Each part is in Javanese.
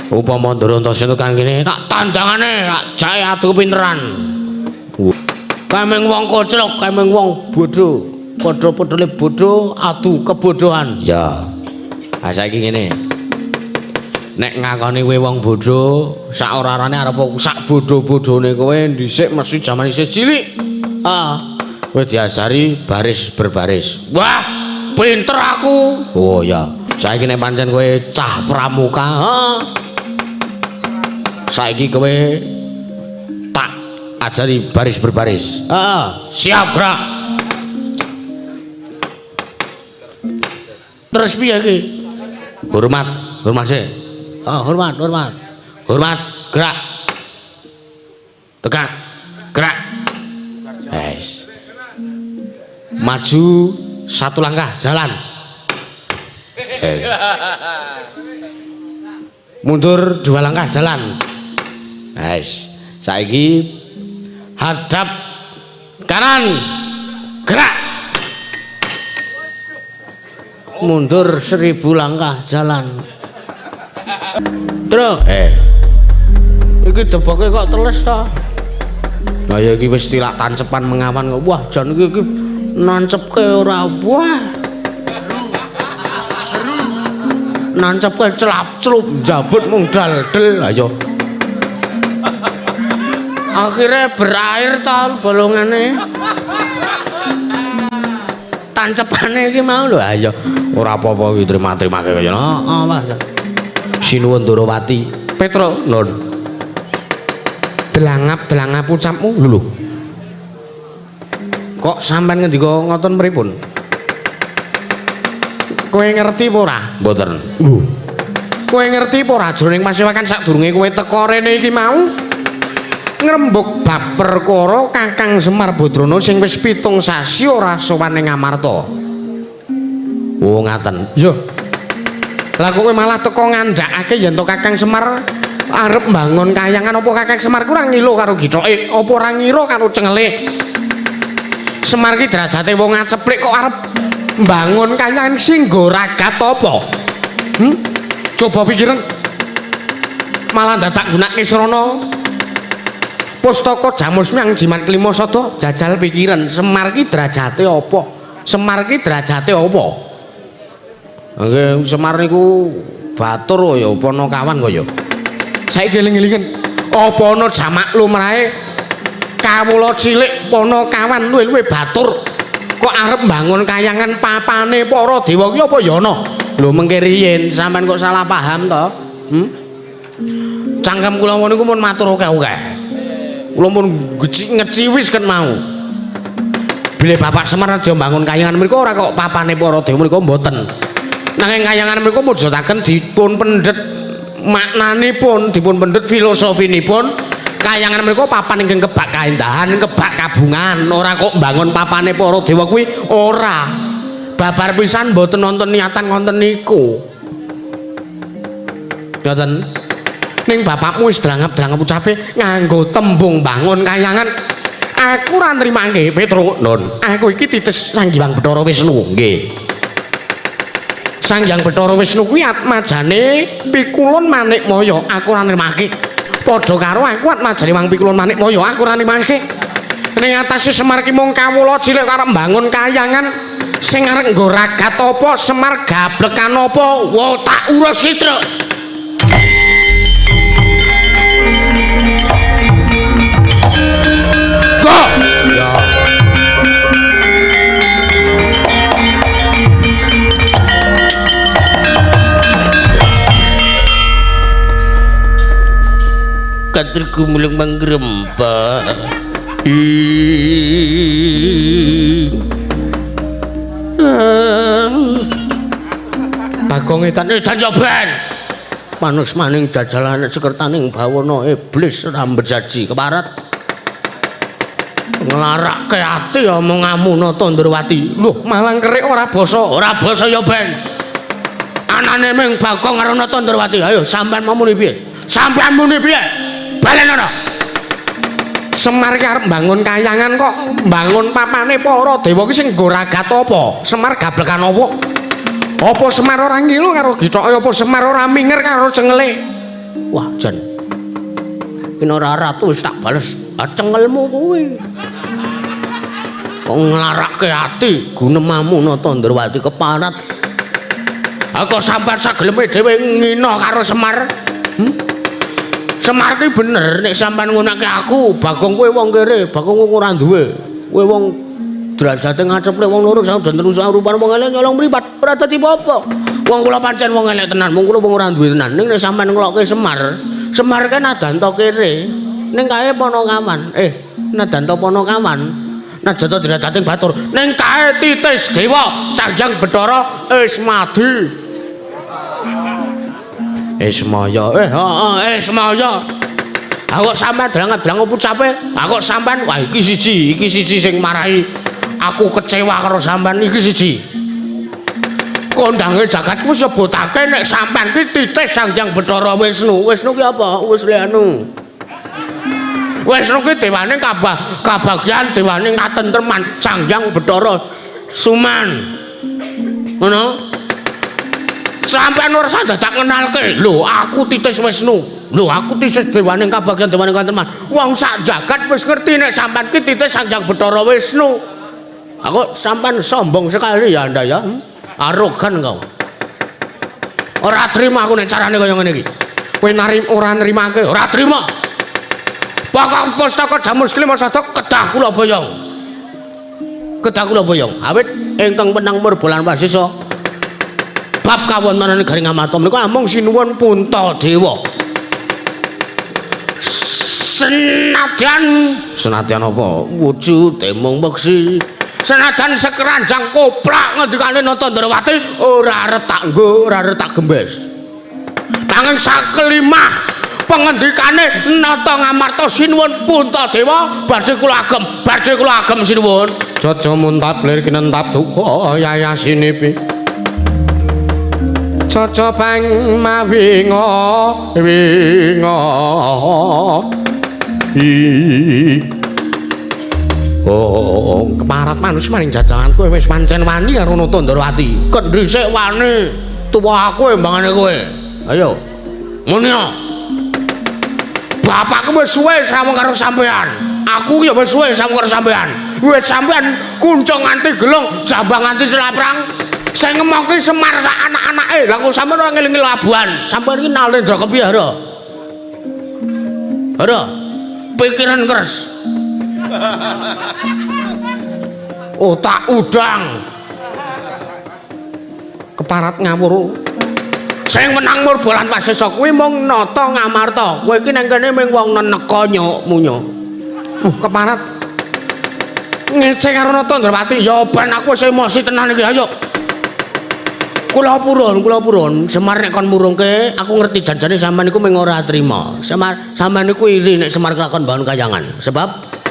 Upama Ndara Antasena kang kene tak tandangane, tak jae adu pinteran. Kae mung wong koclok, kae mung wong bodho. Padha-padhane bodho adu kebodohan. Ya. Ha saiki ngene. Nek ngakoni kowe wong bodho, sak ora-orane arep sak bodho-bodhone kowe dhisik mesti jaman isih cilik. Ah, kowe diajari baris berbaris. Wah, pinter aku. Oh ya. Saiki nek pancen kowe cah pramuka, heeh. Saiki kowe tak ajari baris berbaris. Heeh, siap gerak. Terus piye iki? Hormat, hormat sih. Oh, hormat, hormat. Hormat, gerak. Tegak, gerak. Wes. Maju satu langkah, jalan. Mundur dua langkah, jalan. Wes. Saiki hadap kanan, gerak. Mundur 1000 langkah, jalan. Terus, iki deboke kok teles to? Lah ya iki wis tilak tancepan mengawan kok. Wah, jan iki iki nancepke ora wah. Nancepke celap-celup njabut mung dal-del. Ayo. Akhirnya berair to bolongane. Tancepane iki mau lho. Ayo. Ora apa-apa iki terima-terimake kaya heeh, Mas. Sinuwun Ndorowati. Petro, nun. Delangap-delangap ucapmu lho. Kok sampean ngendika ngoten pripun? Kowe ngerti apa ora? Mboten. Lho. Kowe ngerti apa ora jroning pasewakan sadurunge kowe teka rene iki mau? Ngrembug bab perkara Kakang Semar Badrana sing wis 7 sasi ora sowan ning Amarta. Oh, ngaten. Iya. Lah kok kowe malah teka ngandhakake yen to Kakang Semar arep mbangun kayangan apa Kakang Semar ku ora ngilo karo githoke, apa ora ngira karo cengele? Semar ki derajate wong aceplik kok arep mbangun kayangan sing nggo ragat apa? Coba pikiran. Malah dadak nggunakake srana pustaka Jamus Myang Jimat Klima Sada jajal pikiran Semar ki derajate apa? Semar ki derajate apa? Nggih, Semar niku batur ya panakawan kaya. Saiki eling-elingen apa ana jamak lumrahe kawula cilik panakawan luwih-luwih batur kok arep mbangun kayangan papane para dewa ki apa ya ana? Lho mengke riyin sampean kok salah paham to? Cangkem kula niku mun matur akeh-akeh. Kula pun ngeciwis ket mau. Bilih Bapak Semar aja mbangun kayangan mriku ora kok papane para dewa mriku mboten. Nanging kayangan mriku mujudaken dipun pendhet maknanipun, dipun pendhet filosofinipun. Kayangan mriku papan ingkang kebak kaendahan, kebak kabungan, ora kok mbangun papane para dewa kuwi ora. Babar pisan mboten nonton niatan ngonten niku. Ngoten. Ning bapakmu wis drangap-drangap ucape nganggo tembung bangun kayangan. Aku ora nrimake, Petro. Nun. Aku iki titis Sang Hyang Bathara Wisnu. Nggih. Sang Hyang Bathara Wisnu kuwi atmajane pikulun Manikmaya. Aku ora nrimake. Padha karo aku atmajane wang pikulun Manikmaya, aku ora nrimake. Ning atase Semar ki mung kawula cilik arep mbangun kayangan sing arep nggo ragat apa Semar gablekan apa? Wo tak urus ki, Truk. Go. Ya. Katur gumulung manggrempa. Bagong edan edan yo ben. Manus maning jajalan sekertaning bawana iblis ora mbejaji keparet. Nglarake ati omonganmu Nata Ndrawati. Lho, malang kerik ora basa, ora basa ya ben. Anane ming Bagong karo Nata Ndrawati. Ayo sampean mau muni piye? Sampean muni piye? Balenono. Semar ki arep mbangun kayangan kok mbangun papane para dewa ki sing nggo ragat apa? Semar gablekan apa? Apa Semar ora ngilu karo githoke? Apa Semar ora minger karo cengele? Wah, jan. Kinara ratu wis tak bales. Ah cengelmu kuwi. Kok nglarake ati gunemamu Nata Ndrawati keparat. Ah kok sampean sageleme dhewe ngina karo Semar? Hmm? Semar ki bener nek sampean ngunake aku, Bagong kowe wong kere, Bagong kowe ora duwe. Kowe wong derajate ngaceple wong loro sak dan terus rupane wong elek nyolong mripat, ora dadi apa-apa. Wong kula pancen wong elek tenan, wong kula wong ora duwe tenan. Ning nek sampean ngelokke Semar, Semar kan nadanto kere. Ning kae Ponokawan. Nadanto Ponokawan. Najanto derajate batur. Ning kae titis dewa Sang Hyang Bathara Ismadi. Ismaya. Heeh, Ismaya. Aku sampean drang-drang ucape, aku sampean wah iki siji sing marahi aku kecewa karo sampean iki siji. Kondange jagat wis nyebutake nek sampean ki titis Sang Hyang Bathara Wisnu. Wisnu ki apa? Wis anu. Wisnu ki dewane kabagyan dewane katentreman Sang Hyang Bathara Suman. Ngono? Sampean ora usah dadak ngenalke. Lho, aku titis Wisnu. Lho, aku titis dewane kabagyan dewane katentreman. Wong sak jagat wis ngerti nek sampean ki titis Sang Hyang Bathara Wisnu. Aku sampean sombong sekali ya Anda ya. Arogan kau. Ora terima aku nek carane kaya ngene iki. Kowe ora nrimake? Ora terima. Pokok pustaka Jamus Klima Sada kedah kula boyong. Kedah kula boyong. Awit ingkang menang Murba lan Wasesa bab kawontenan Garing Amarta menika amung sinuwun Puntadewa. Senadyan Senadyan apa? Wujude mung peksi. Senajan sekeranjang koplak ngendikane Nata Ndrawati ora retak nggo, ora retak gembes. Nanging sakelimah pengendikane Nata Ngamarta sinuwun Puntadewa badhe kula agem, badhe kula agem sinuwun. Jaja muntap lir kinentap duka yayasinipi. Jaja bang mawinga winga. Oh, keparat manus maring jajalan kowe wis pancen wani karo Nata Ndrawati. Kendhi sik wani, tuwa aku embangane kowe. Ayo. Muni. Bapakku wis suwe sawung karo sampean. Aku ya wis suwe sawung karo sampean. Wis sampean kuncung nganti gelung, jambang nganti selaprang. Sing ngemoki Semar sak anak-anake. Lah kok sampean ora ngelingi labuhan. Sampean iki nalendra kepiye, Hara? Hara. Pikiran keres. Otak udang. Keparat ngawur. Sing menang Murba lan Wasesa kuwi mung Nata Ngamarta. Kowe iki nang kene mung wong neneka nyuk munyo. Keparat. Ngece karo Nata Ndrawati. Ya ben aku wis emosi tenan iki. Ayo. Kula purun, kula purun. Semar nek kon murungke, aku ngerti janjane sampean iku mung ora trima. Semar sampean iku iri nek Semar kelakon bangun kayangan. Sebab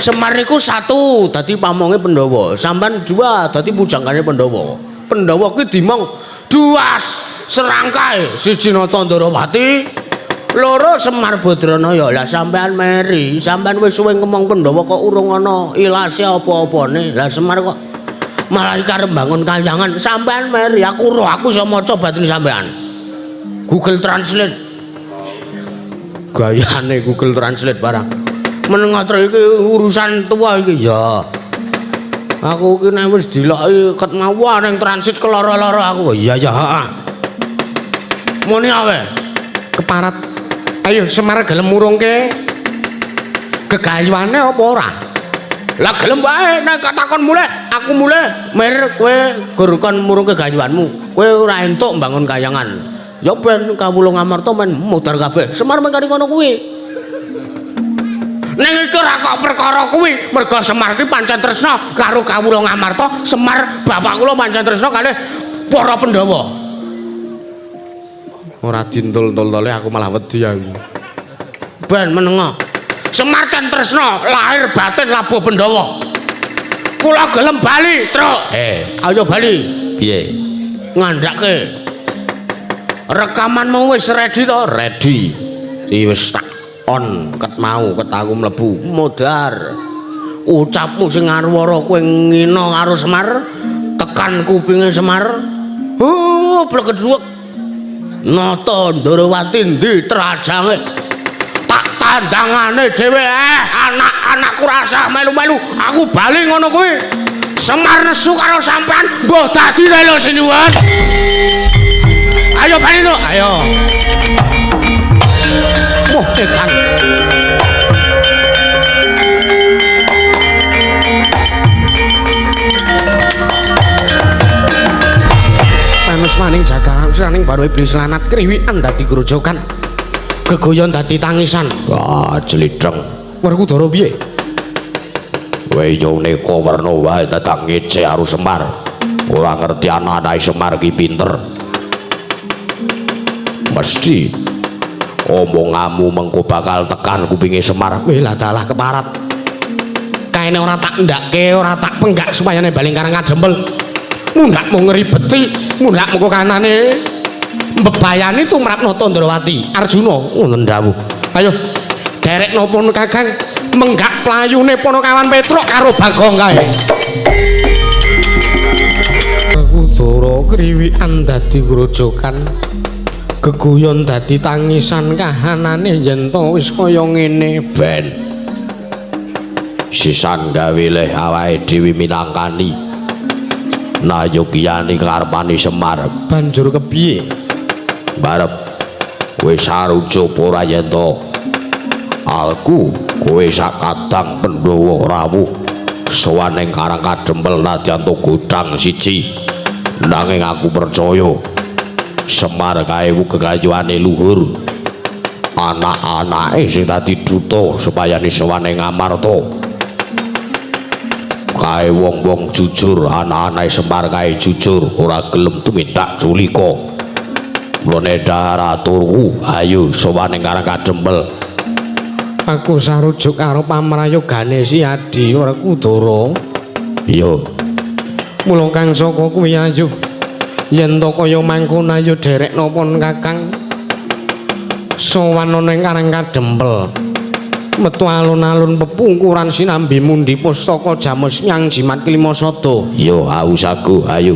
Semar niku satu dadi pamonge Pandhawa, sampean dua dadi pujanggane Pandhawa. Pandhawa kuwi dimong dua serangkai, siji Nata Ndrawati, loro Semar Badranaya. Lah sampean meri, sampean wis suwe ngemong Pandhawa kok urung ana ilase apa-apane. Lah Semar kok malah karep bangun kayangan. Sampean meri, aku roh, aku iso maca batin sampean. Google Translate. Gayane Google Translate barang. Meneng iki urusan tua iki ya. Aku iki nek wis diloki ket mau ning transit keloro-loro aku. Iya ya, heeh. Muni awe. Keparat. Ayo Semar gelem murungke gegayuhane apa ora? Lah gelem wae nek takon mulih, aku mulih. Mir kowe gur kon murungke gayuhanmu. Kowe ora entuk mbangun kayangan. Ya ben kawula Ngamarta men mudhar kabeh. Semar mengkari ngono kuwi. Ning iki ora kok perkara kuwi, merga Semar ki pancen tresna karo kawula Ngamarta. Semar bapak kula pancen tresna kalih para Pandhawa. Ora dintul-tultole aku malah wedi aku. Ben menengo. Semar can tresna lahir batin labuh Pandhawa. Kula gelem bali, Truk. Ayo bali. Piye? Ngandhake. Rekamanmu wis ready to? Ready. Iki wis tak on ket mau ket aku mlebu. Modar. Ucapmu sing ngarwara kowe ngina karo Semar, tekan kupinge Semar. Huh, blegedhuwek. Nata Ndorowati ndi trajange? Tak tandangane dhewe anak-anakku rasah melu-melu. Aku bali ngono kuwi. Semar nesu karo sampean mbuh dadi lho sinuwun. Ayo bali lho, ayo. Wah, edan. Panus maning jajaran siraning baru iblis lanat kriwikan dadi grojogan. Gegoyon dadi tangisan. Wah, jlidheng. Werkudara piye? Kowe yo neka werna wae dadak ngece karo Semar. Ora ngerti anak-anake Semar ki pinter. Mesti omonganmu mengko bakal tekan kupinge Semar. Weh lah dalah keparat. Kaene ora tak ndake, ora tak penggak supayane bali Karang Kadempel. Mundhak mung ngribeti, mundhak mengko kanane mbebayani tumrap Nata Ndrawati. Arjuna ngoten dawuh. Ayo derekno pun Kakang menggak playune Ponokawan Petruk karo Bagong kae. Kudara kriwikan dadi grojogan. Geguyon dadi tangisan kahanane yen to wis kaya ngene ben. Sisan gawe leh awake dhewe minangkani nayogyane karepane Semar. Banjur kepiye? Barep wis sarujuk ora yen to aku kowe sak kadang Pandhawa rawuh sowan ning Karang Kadempel nadyan to godhang siji, nanging aku percaya Semar kae kekayuane luhur, anak-anake sing dadi duta supaya sowan ning Ngamarta. Kae wong-wong jujur, anak-anake Semar kae jujur, ora gelem tumindak culika. Mlone dhahar aturku, ayo sowan ning Karang Kadempel. Aku sarujuk karo pamrayogane si Adi Werkudara. Iya. Mula Kang Saka kuwi ayo. Yen to kaya mangkono ayo derekno pun Kakang. Sowan ana ing Karang Kadempel. Metu alun-alun pepungkuran sinambi mundi pustaka jamus nyang jimat kelima sada. Iya, ausaku, ayo.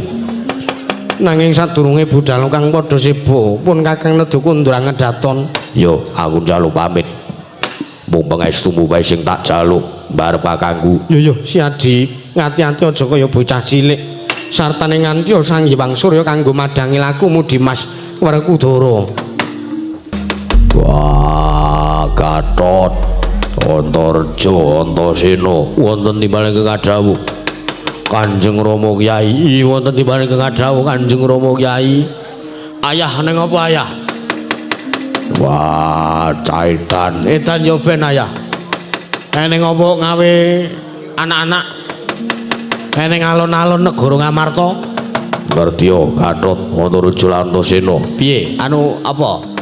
Nanging sadurunge budal kang padha sibuk, pun Kakang nedu kondur ngedaton. Yo, aku njaluk pamit. Mung pangestumu wae sing tak jaluk mbarep kakangku. Yo yo, si Adi, ngati-ati aja kaya bocah cilik. Sartane nganti Sang Hyang Surya kanggo madhangi lakumu Dimas Werkudara. Wah, Gatot Antareja Antasena wonten timbale kekadhawuh Kanjeng Rama Kyai, wonten timbale kekadhawuh Kanjeng Rama Kyai. Ayah ning apa ayah? Wah, caitan. Edan yo ben ayah. Ning apa ngawe anak-anak ning alun-alun negara Ngamarta? Ngertiya Gatot Antareja Antasena. Piye? Anu apa?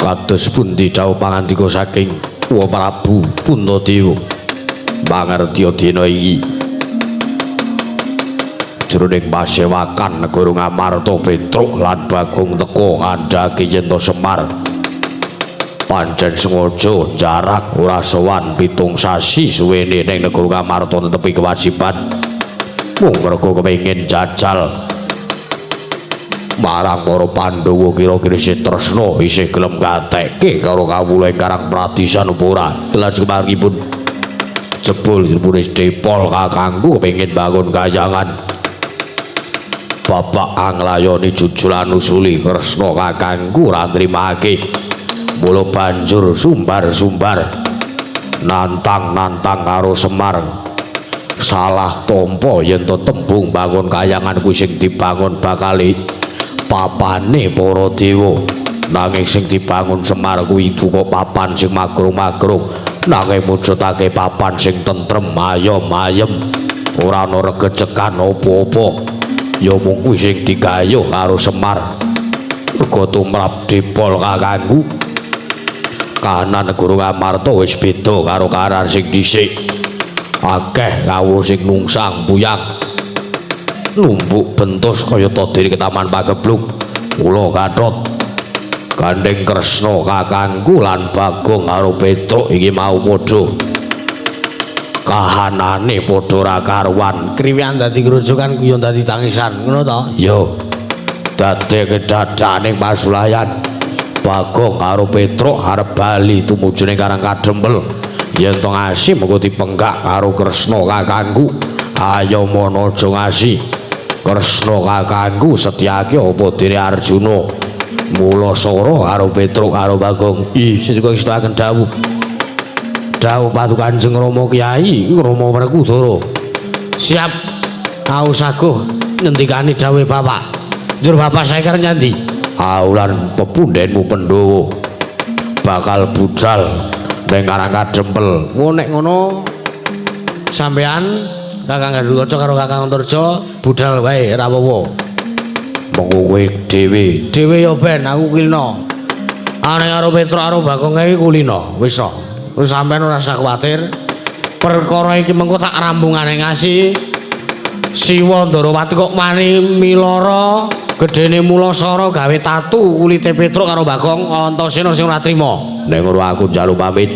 Kados pundi dawuh pangandika saking Wa Prabu Puntadewa? Mangertiya dina iki jroning pasewakan negara Ngamarta Petruk lan Bagong teka ngandhake yen to Semar pancen sengaja jarak ora sowan 7 sasi suwene ning negara Ngamarta netepi kewajiban mung merga kepengin jajal marang para Pandhawa kira-kira isih tresna isih gelem gatekke karo kawula ing Karang Pradisan apa ora. Lajeng marangipun jebul dipun depol kakangku kepengin bangun kayangan. Bapak anglayoni jujulan usuli kresna kakangku ora nrimake. Mula banjur sumbar-sumbar nantang-nantang karo Semar. Salah tampa yen to tembung bangun kayangan kuwi sing dibangun bakale papane para dewa. Nanging sing dibangun Semar kuwi duka papan sing magrung-magrung, nanging mujudake papan sing tentrem ayem-ayem, ora ana regecekan apa-apa. Ya mung kuwi sing digayuh karo Semar. Merga tumrap dipol kakangku, kahanan negara Ngamarta wis beda karo kahanan sing dhisik. Akeh kawula sing nungsang puyang numpuk bentus kaya ta dene ketaman pageblug. Mula Gatot gandeng Kresna kakangku lan Bagong karo Petruk iki mau padha kahanane padha ra karuan. Kriwikan dadi grojogan guyon dadi tangisan, ngono to? Iya. Dadeke dadaning pasulayan. Bagong karo Petruk arep bali tumuju ning Karang Kadempel. Yen to ngasi mengko dipenggak karo Kresna kakangku. Ayo mono aja ngasi. Kresna kakangku setyake apa dene Arjuna. Mula sora karo Petruk karo Bagong. Ih, sing ngestakaken dawuh. Dawuh padu Kanjeng Rama Kyai, Rama Werkudara. Siap. Ausaguh ngendikani dawuhe Bapak. Njur Bapak saiki nyandi? Aulan pepundhenmu Pandhawa bakal budal ning Karang Kadempel. Wo nek ngono sampean Kakang Gatotkaca karo Kakang Antarja budal wae ra apa-apa. Mengko kowe dhewe. Dhewe ya ben aku kulino. Ane karo Petruk karo Bagong iki kulino. Wis to. Wis sampean ora usah kuwatir. Perkara iki mengko tak rampungane ngasi. Siwa Ndarawati kok wani milara gedene Mulasara gawe tatu kulite Petruk karo Bagong Antasena sing ora trima. Nek ngono aku njaluk pamit.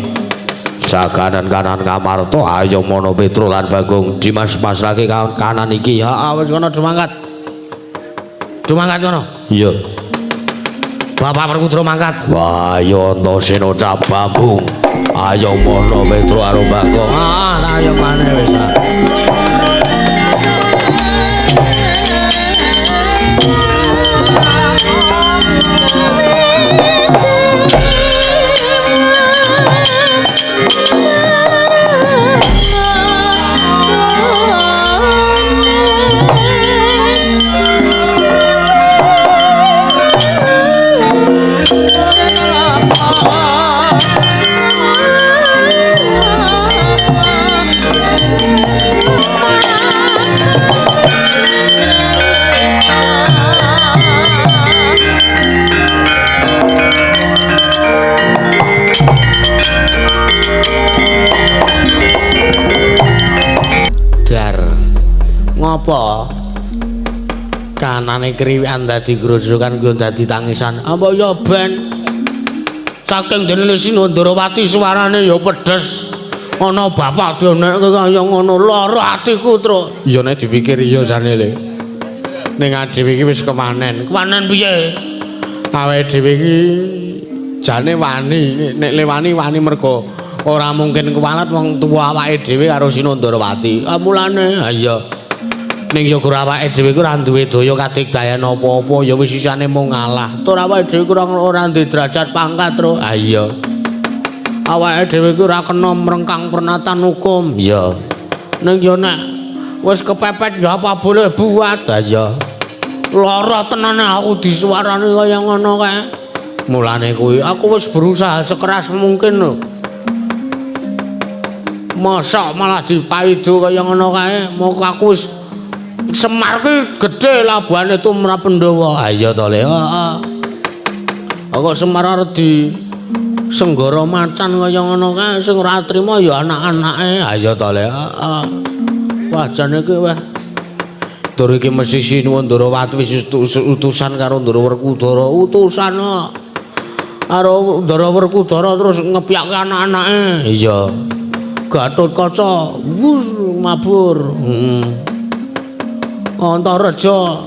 Jaganan kanan Ngamarta ayo mono Petruk lan Bagong Dimas pasrahke kanan iki. Heeh wis kono dumangkat. Dumangkat kono. Iya. Bapak Werkudara mangkat. Wah ayo Antasena cabambung. Ayo mono Petruk karo Bagong. Heeh ta ayo maneh wis. Ngopo? Kanane kriwikan dadi grojogan kuwi dadi tangisan. Apa ya ben? Saking dene Sinundrawati suarane ya pedes. Ana bapak dionekke kaya ngono lara atiku, Truk. Ya nek dipikir iya jane le. Ning dhewe iki wis kewanen. Kewanen piye? Awake dhewe iki jane wani, nek le wani wani mergo ora mungkin kuwalat wong tuwa awake dhewe karo Sinundrawati. Ah mulane ha iya. Ning ya ora awake dhewe ku ora duwe daya kadigdayan apa-apa ya wis sisane mung ngalah. Tur awake dhewe ku ora duwe derajat pangkat, Truk. Ha iya. Awake dhewe ku ora kena mrengkang pernatan hukum. Iya. Ning ya nek wis kepepet ya apa boleh buat. Ha iya. Lara tenane aku disuwarani kaya ngono kae. Mulane kuwi aku wis berusaha sekeras mungkin lho. Mosok malah dipaido kaya ngono kae. Moko aku wis Semar ki gedhe labuhane tumrap Pandhawa. Ha iya to, Le. Heeh. Kok Semar arep di senggara macan kaya ngono kae sing ora trima ya anak-anake. Ha iya to, Le. Heeh. Wah jane iki wah. Dur iki mesti Sinuwun Ndarawati wis utusan karo Ndara Werkudara. Utusan kok. Karo Ndara Werkudara terus ngepyake anak-anake. Iya. Gatotkaca wus mabur. Heeh. Antareja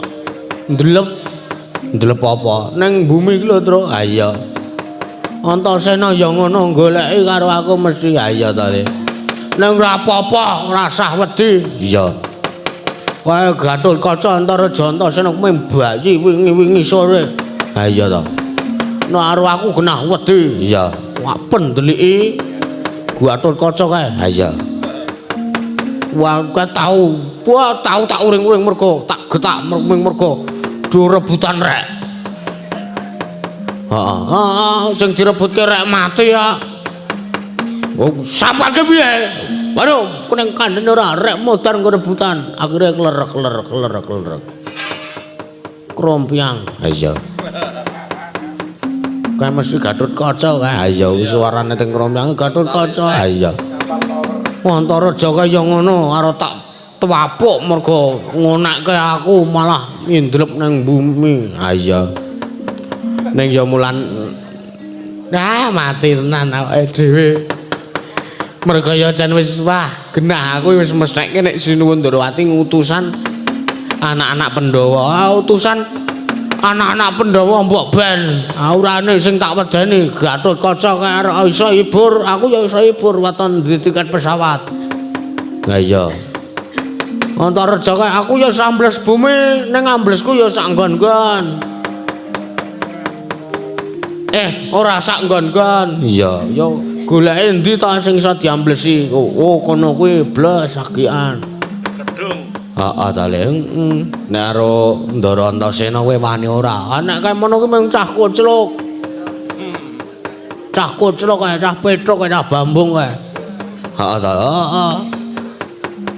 ndelep ndelep apa ning bumi iki lho, Truk. Ha iya. Antasena ya ngono goleki karo aku mesti. Ha iya ta, Le. Ning ora apa-apa, ora usah wedi. Iya. Kae Gatotkaca Antareja Antasena kuwi bayi wingi-wingi sore. Ha iya ta. Nek karo aku genah wedi. Iya. Wah pendeliki Gatotkaca kae. Ha iya. Wah, kowe tau. Wah, tau tak uring-uring mergo, tak getak mergo do rebutan rek. Heeh, heeh, sing direbutke rek mati ya. Oh, sampeyan piye? Waduh, kuning kandhane ora rek modar nggo rebutan. Akhire klerek-klerek klerek-klerek. Krompiang. Ha iya. Kae mesti Gatotkaca kae. Ha iya, suarane teng Krompiang Gatotkaca. Ha iya. Antareja kaya ngono karo tak twapuk mergo ngonekke aku malah indlep nang bumi. Ha iya. Ning ya mulan ah mati tenan awake dhewe. Mergo ya jan wis wah genah aku wis mestheke nek Sinuwun Ndarawati ngutusan anak-anak Pandhawa. Ah utusan Anak-anak Pandhawa mbok ben aurane sing tak wedeni Gatotkaca kae arep iso hibur, aku ya iso hibur waton di tiket pesawat. Lah iya. Antareja kae aku ya sambles bumi ning amblesku ya sak nggon-nggon. Ora sak nggon-nggon. Iya, ya goleke endi ta sing iso diamblesi? Oh, kono kuwi bles sagian. Kedung. Heeh ta, Le. Heeh. Nek karo Ndara Antasena kowe wani ora? Ah nek kaya ngono kuwi mung cah kocluk. Cah kocluk kae, cah petruk kae, cah bambung kae. Heeh ta, heeh.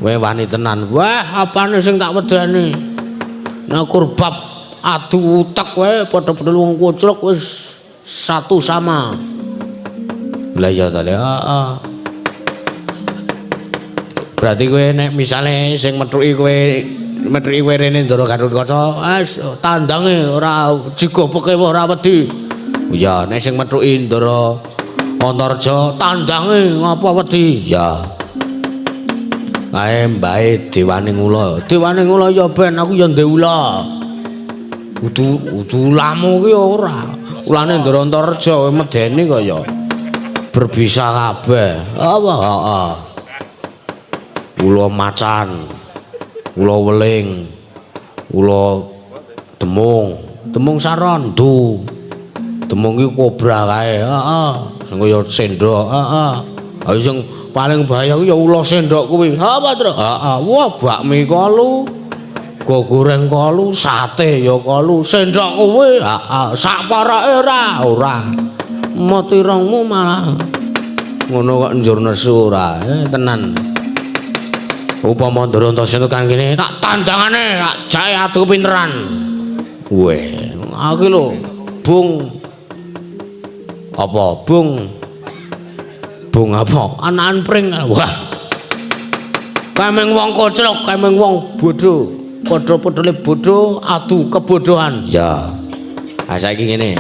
Kowe wani tenan. Wah, apane sing tak wedeni? Nek kur bab adu utek kowe padha-padha wong kocluk wis satu sama. Lah iya ta, Le. Heeh. Berarti kowe nek misale sing methuki kowe rene Ndara Gatotkaca, wis tandange ora jigopeke ora wedi. Ya, nek sing methuki Ndara Antareja tandange ngapa wedi? Ya. Kae mbae dewane ngula. Dewane ngula ya ben aku ya ndek ula. Udu ulamu ki ora. Ulane Ndara Antareja kowe medeni kaya berbisa kabeh. Apa? Heeh. Ula macan, ula weling, ula demung, demung sarondu. Demung ki kobra kae, heeh, sing kaya sendok, heeh. Ha sing paling bahaya kuwi ya ula sendok kuwi. Apa, Tru? Heeh, wah bakmi kolu, go goreng kolu, sate ya kolu, sendok kuwi, heeh, sak poroke ora, ora. Motirongmu malah ngono kok njur nesu ora, tenan. Upama Ndara Antasena tekan kene tak tandangane tak jae adu pinteran. Weh, aku lho bung apa bung bung apa anakan pring. Wah. Kae mung wong koclok, kae mung wong bodho. Padha-padhane bodho adu kebodohan. Ya. Ha saiki ngene.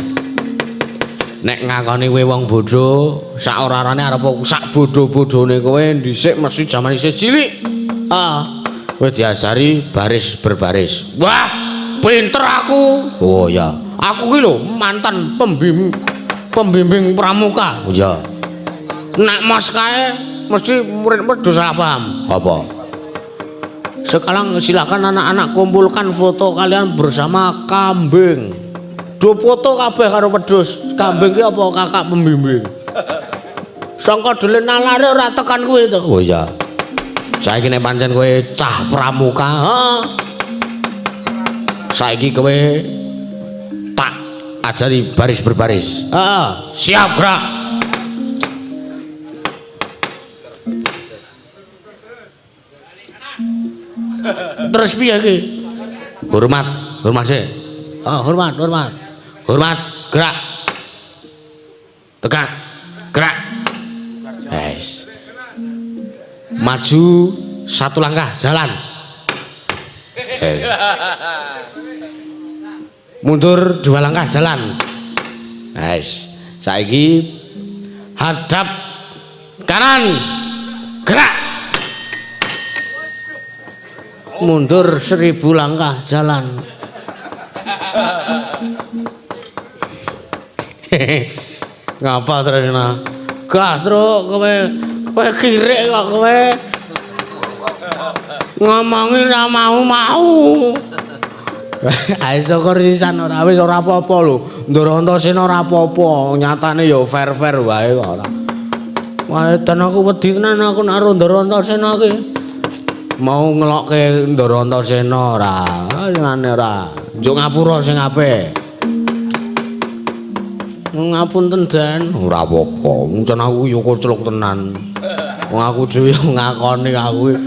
Nek ngakoni kowe wong bodho, sak ora-orane arep sak bodho-bodhone kowe dhisik mesti jaman isih cilik. Ah, kowe diajari baris berbaris. Wah, pinter aku. Oh ya, aku ki lho mantan pembimbing pramuka. Oh ya. Nek mas kae mesti murid-murid do salah paham. Apa? Sekarang silakan anak-anak kumpulkan foto kalian bersama kambing. Do foto kabeh karo wedhus. Kambing ki apa kakak pembimbing? Sangka dhewe nalare ora tekan kuwi to. Oh iya. Saiki nek pancen kowe cah pramuka, heeh. Saiki kowe tak ajari baris berbaris. Heeh, siap gerak. Terus piye iki? Hormat, hormat sih. Oh, hormat, hormat. Hormat, gerak. Tegak, gerak. Wes. Maju satu langkah, jalan. Mundur dua langkah, jalan. Wes. Saiki hadap kanan, gerak. Mundur 1000 langkah, jalan. Ngapa Tresna? Gas, Truk, kowe kowe kirik kok kowe. Ngomongi ora mau-mau. Ayo syukur sisan ora wis ora apa-apa lho. Ndara Antasena ora apa-apa, nyatane ya fair-fair wae kok ora. Wah, edan aku wedi tenan aku nek karo Ndara Antasena iki. Mau ngelokke Ndara Antasena ora, ngene ora. Njuk ngapura sing apik. Ngapunten Den, ora apa-apa. Wong aku ya koclok tenan. Wong aku dhewe ngakoni aku.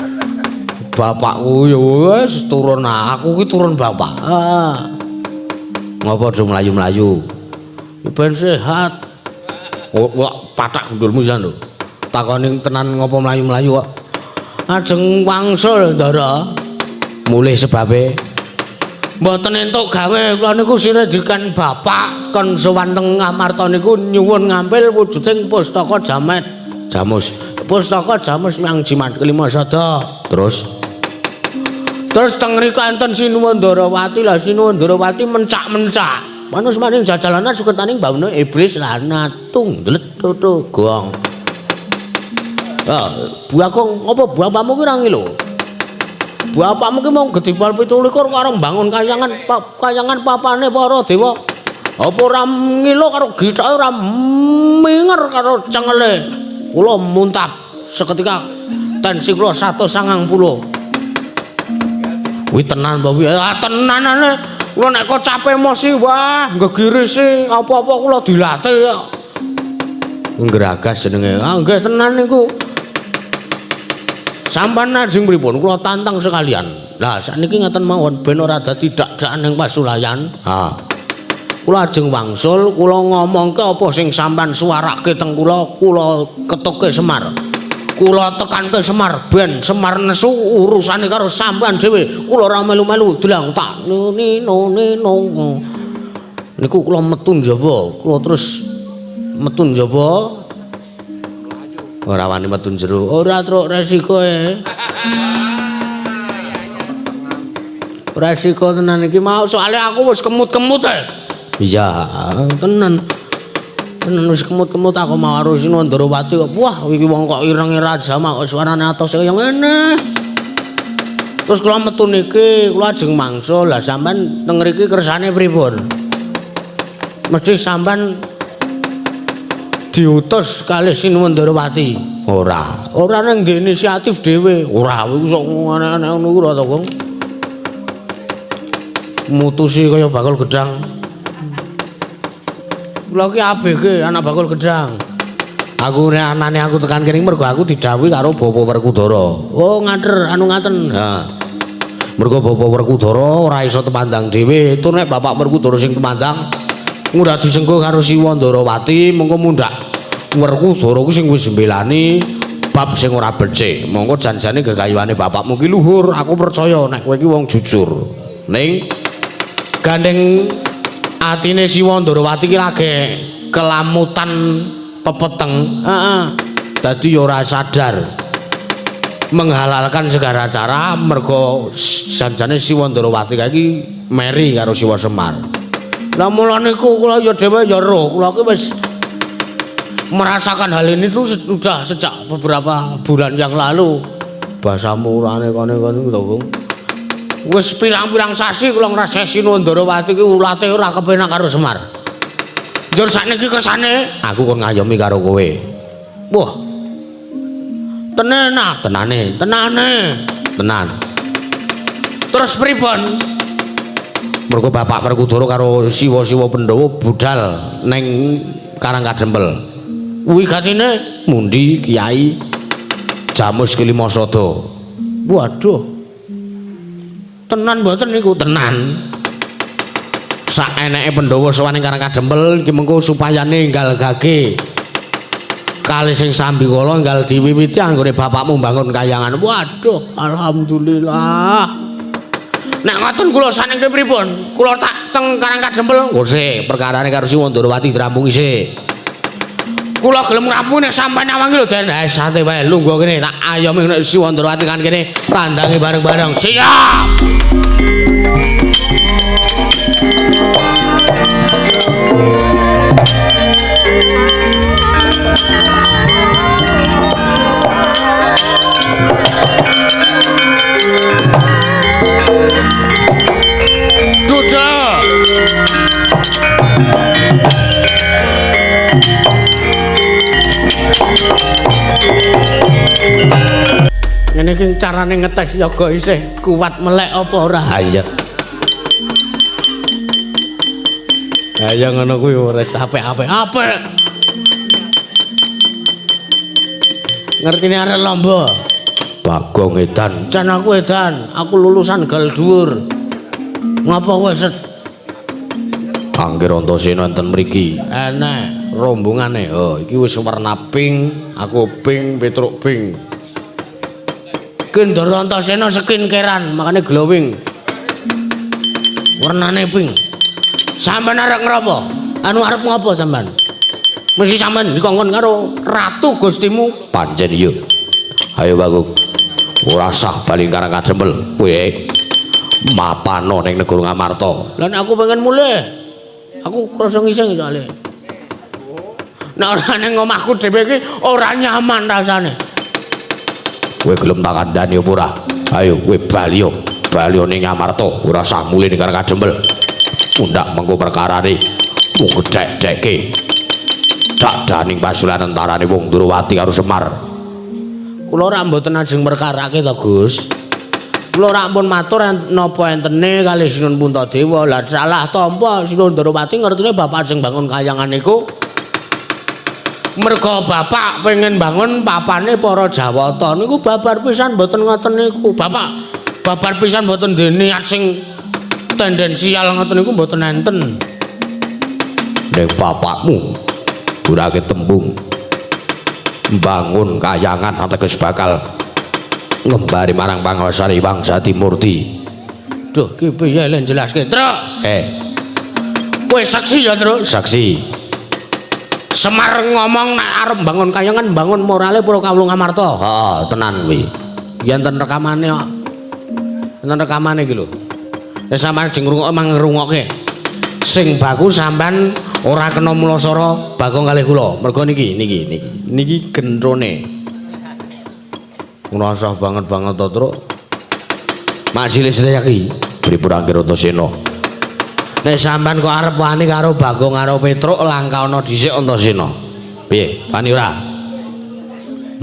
Bapakku ya wis turun, aku ki turun bapak. Heeh. Ngopo do mlayu-mlayu? Ben sehat. Kok patak gundulmu jan lho. Takoni tenan ngopo mlayu-mlayu kok. Ajeng wangsul, Ndara. Mulih sebabe mboten entuk gawe kula niku sire diken bapak kon sowan teng Ngamarta niku nyuwun ngampil wujuding pustaka jamet. Jamus. Pustaka Jamus Miang Jimat Kelima Sada. Terus Terus teng mriku enten Sinuwun Ndarawati, lah Sinuwun Ndarawati mencak-mencak. Manus maning jajalanan suketaning bawana iblis lanat tung dlet toto gong. Ah, Bagong, apa bapakmu ki ora ngilo? Bapakmu ki mung gedipal 27 karo mbangun kayangan, kayangan papane para dewa. Apa ora ngilo karo githake ora minger karo cengele. Kula muntap seketika tensi kula 190. Kuwi tenan apa piye? Ah tenanane. Kula nek kocap emosi wah ngegirisi apa-apa kula dilatih kok. Ngragas jenenge. Ah nggih tenan niku. Sampeyan ajeng pripun? Kula tantang sekalian. Lah sakniki ngeten mawon ben ora dadi dak-dakan ing pasulayan. Ha. Kula ajeng wangsul, kula ngomongke apa sing sampeyan suwarake teng kula, kula ketuke Semar. Kula tekanke Semar ben Semar nesu urusane karo sampeyan dhewe. Kula ora melu-melu delang tak nini noni nong. Niku kula metu njaba, kula terus metu njaba. Ora wani metu jero. Ora truk resiko e. Resiko tenan iki mau soalé aku wis kemut-kemut e. Iya, tenan. Tenan wis kemut-kemut aku mau karo Sinuwun Ndarawati kok. Wah, iki wong kok irenge raja mak kok suarane atos kaya ngene. Terus kula metu niki, kula ajeng mangsul. Lah sampean teng mriki kersane pripun? Mesti sampean diutus kalih Sinuwun Ndarawati. Ora, ora nang inisiatif dhewe. Ora, iku sok aneh-aneh ngono kuwi to, Gong. Mutusi kaya bakul gedang. Kula ki ABG, anak bakul gedang. Aku nek anane aku tekan kene mergo aku didhawuhi karo Bapak Werkudara. Oh, ngater anu ngaten. Ha. Mergo Bapak Werkudara ora iso temandang dhewe. Tur nek Bapak Werkudara sing temandang ora disengguh karo Siwa Ndarawati, mengko mundhak Werkudara ku sing wis mbelani bab sing ora becik. Mongko janjane gegayuhane bapakmu ki luhur. Aku percaya nek kowe ki wong jujur. Ning gandeng atine Siwa Ndarawati ki lagi kelamutan pepeteng. Heeh. Dadi ya ora sadar menghalalkan segala cara mergo janjane Siwa Ndarawati ki meri karo Siwa Semar. Lah mula niku kula ya dhewe ya roh, kula ki wis merasakan hal ini tuh sudah sejak beberapa bulan yang lalu. Bahasa murane kene-kene to, Bung. Wis pirang-pirang sasi kula ngrasake Sinuwun Ndarawati ki ulate ora kepenak karo Semar. Njur sakniki kersane aku kon ngayomi karo kowe. Wah. Tenan, tenane, tenane, tenan. Terus pripun? Mergo Bapak Werkudara karo siwa-siwa Pandhawa budal ning Karang Kadempel. Wigatine mundi Kiai Jamus Kelima Sada. Waduh. Tenan mboten niku? Tenan. Sak eneke Pandhawa sowan ing Karang Kadempel iki mengko supayane enggal gage kalih sing sambikala enggal diwiwiti anggone bapakmu mbangun kayangan. Waduh, alhamdulillah. Nek ngoten kula saniki pripun? Kula tak teng Karang Kadempel. Engko sik, perkarane karo Siwa Ndarawati dirampungi sik. Kula gelem ngrampungi nek sampeyan awangi lho, Den. Eh, santai wae lungguh kene tak ayomi nek Siwa Ndarawati kan kene tandange bareng-bareng. Siap. Duda. Ngene iki carane ngetes yoga isih kuat melek apa ora? Ha iya. Ha iya ngono kuwi wis apik-apik. Apik. Ngertine arek lomba. Bagong edan. Jan aku edan, aku lulusan gal dhuwur. Ngapa kowe set? Angger Antasena enten mriki. Enek rombongane. Oh, iki wis warna pink, aku pink, Petruk pink. Ki Ndara Antasena skincarean, makane glowing. Warnane pink. Sampeyan arep ngrapa? Anu arep ngopo sampeyan? Mesti sampeyan dikongkon karo Ratu Gustimu. Pancen iya. Ayo Bagong. Ora sah bali Karang Kadempel. Kowe Mapano ning negara Ngamarta. Lah nek aku pengen mulih. Aku krasa ngising soalé. Nek ora ning omahku dhewe iki ora nyaman rasane. Kowe gelem tak kandhani apa ora? Ayo kowe bali yo. Bali ning Ngamarta, ora usah mulih ning Karang Kadempel. Mundhak mengko perkarane mung gedhek-dhekke. Dadaning pasulan tentarane wong Ndrawati karo Semar. Kula ora mboten ajeng perkarake to, Gus. Kula ora ampun matur napa entene kalih Sinuwun Puntadewa. Lah salah tampa Sinuwun Ndrawati ngertine bapak ajeng bangun kayangan niku. Merga bapak pengen bangun papane para Jawata niku babar pisan mboten ngoten niku. Bapak babar pisan mboten duwe niat sing tendensial ngoten niku mboten enten. Nek bapakmu ora ketembung bangun kayangan ateges bakal ngembari marang panguwasane Hyang Jatimurti. Duh, ki piye le jelaske, Truk? Kowe saksi ya, Truk? Saksi. Semar ngomong nek arep bangun kayangan bangun morale para kawula Ngamarta. Heeh, tenan kuwi. Yen enten rekamane kok. Enten rekamane iki lho. Nek sampean jeng ngrungokke mang ngrungokke. Sing baku sampean ora kena mulasara Bagong kalih kula. Mergo niki niki niki. Niki gentrone. Ngrasah banget-banget to, Truk. Majelis sedaya ki pripun Angger Antasena. Nek sampean kok arep wani karo Bagong karo Petruk langkahana dhisik Antasena. Piye? Wani ora?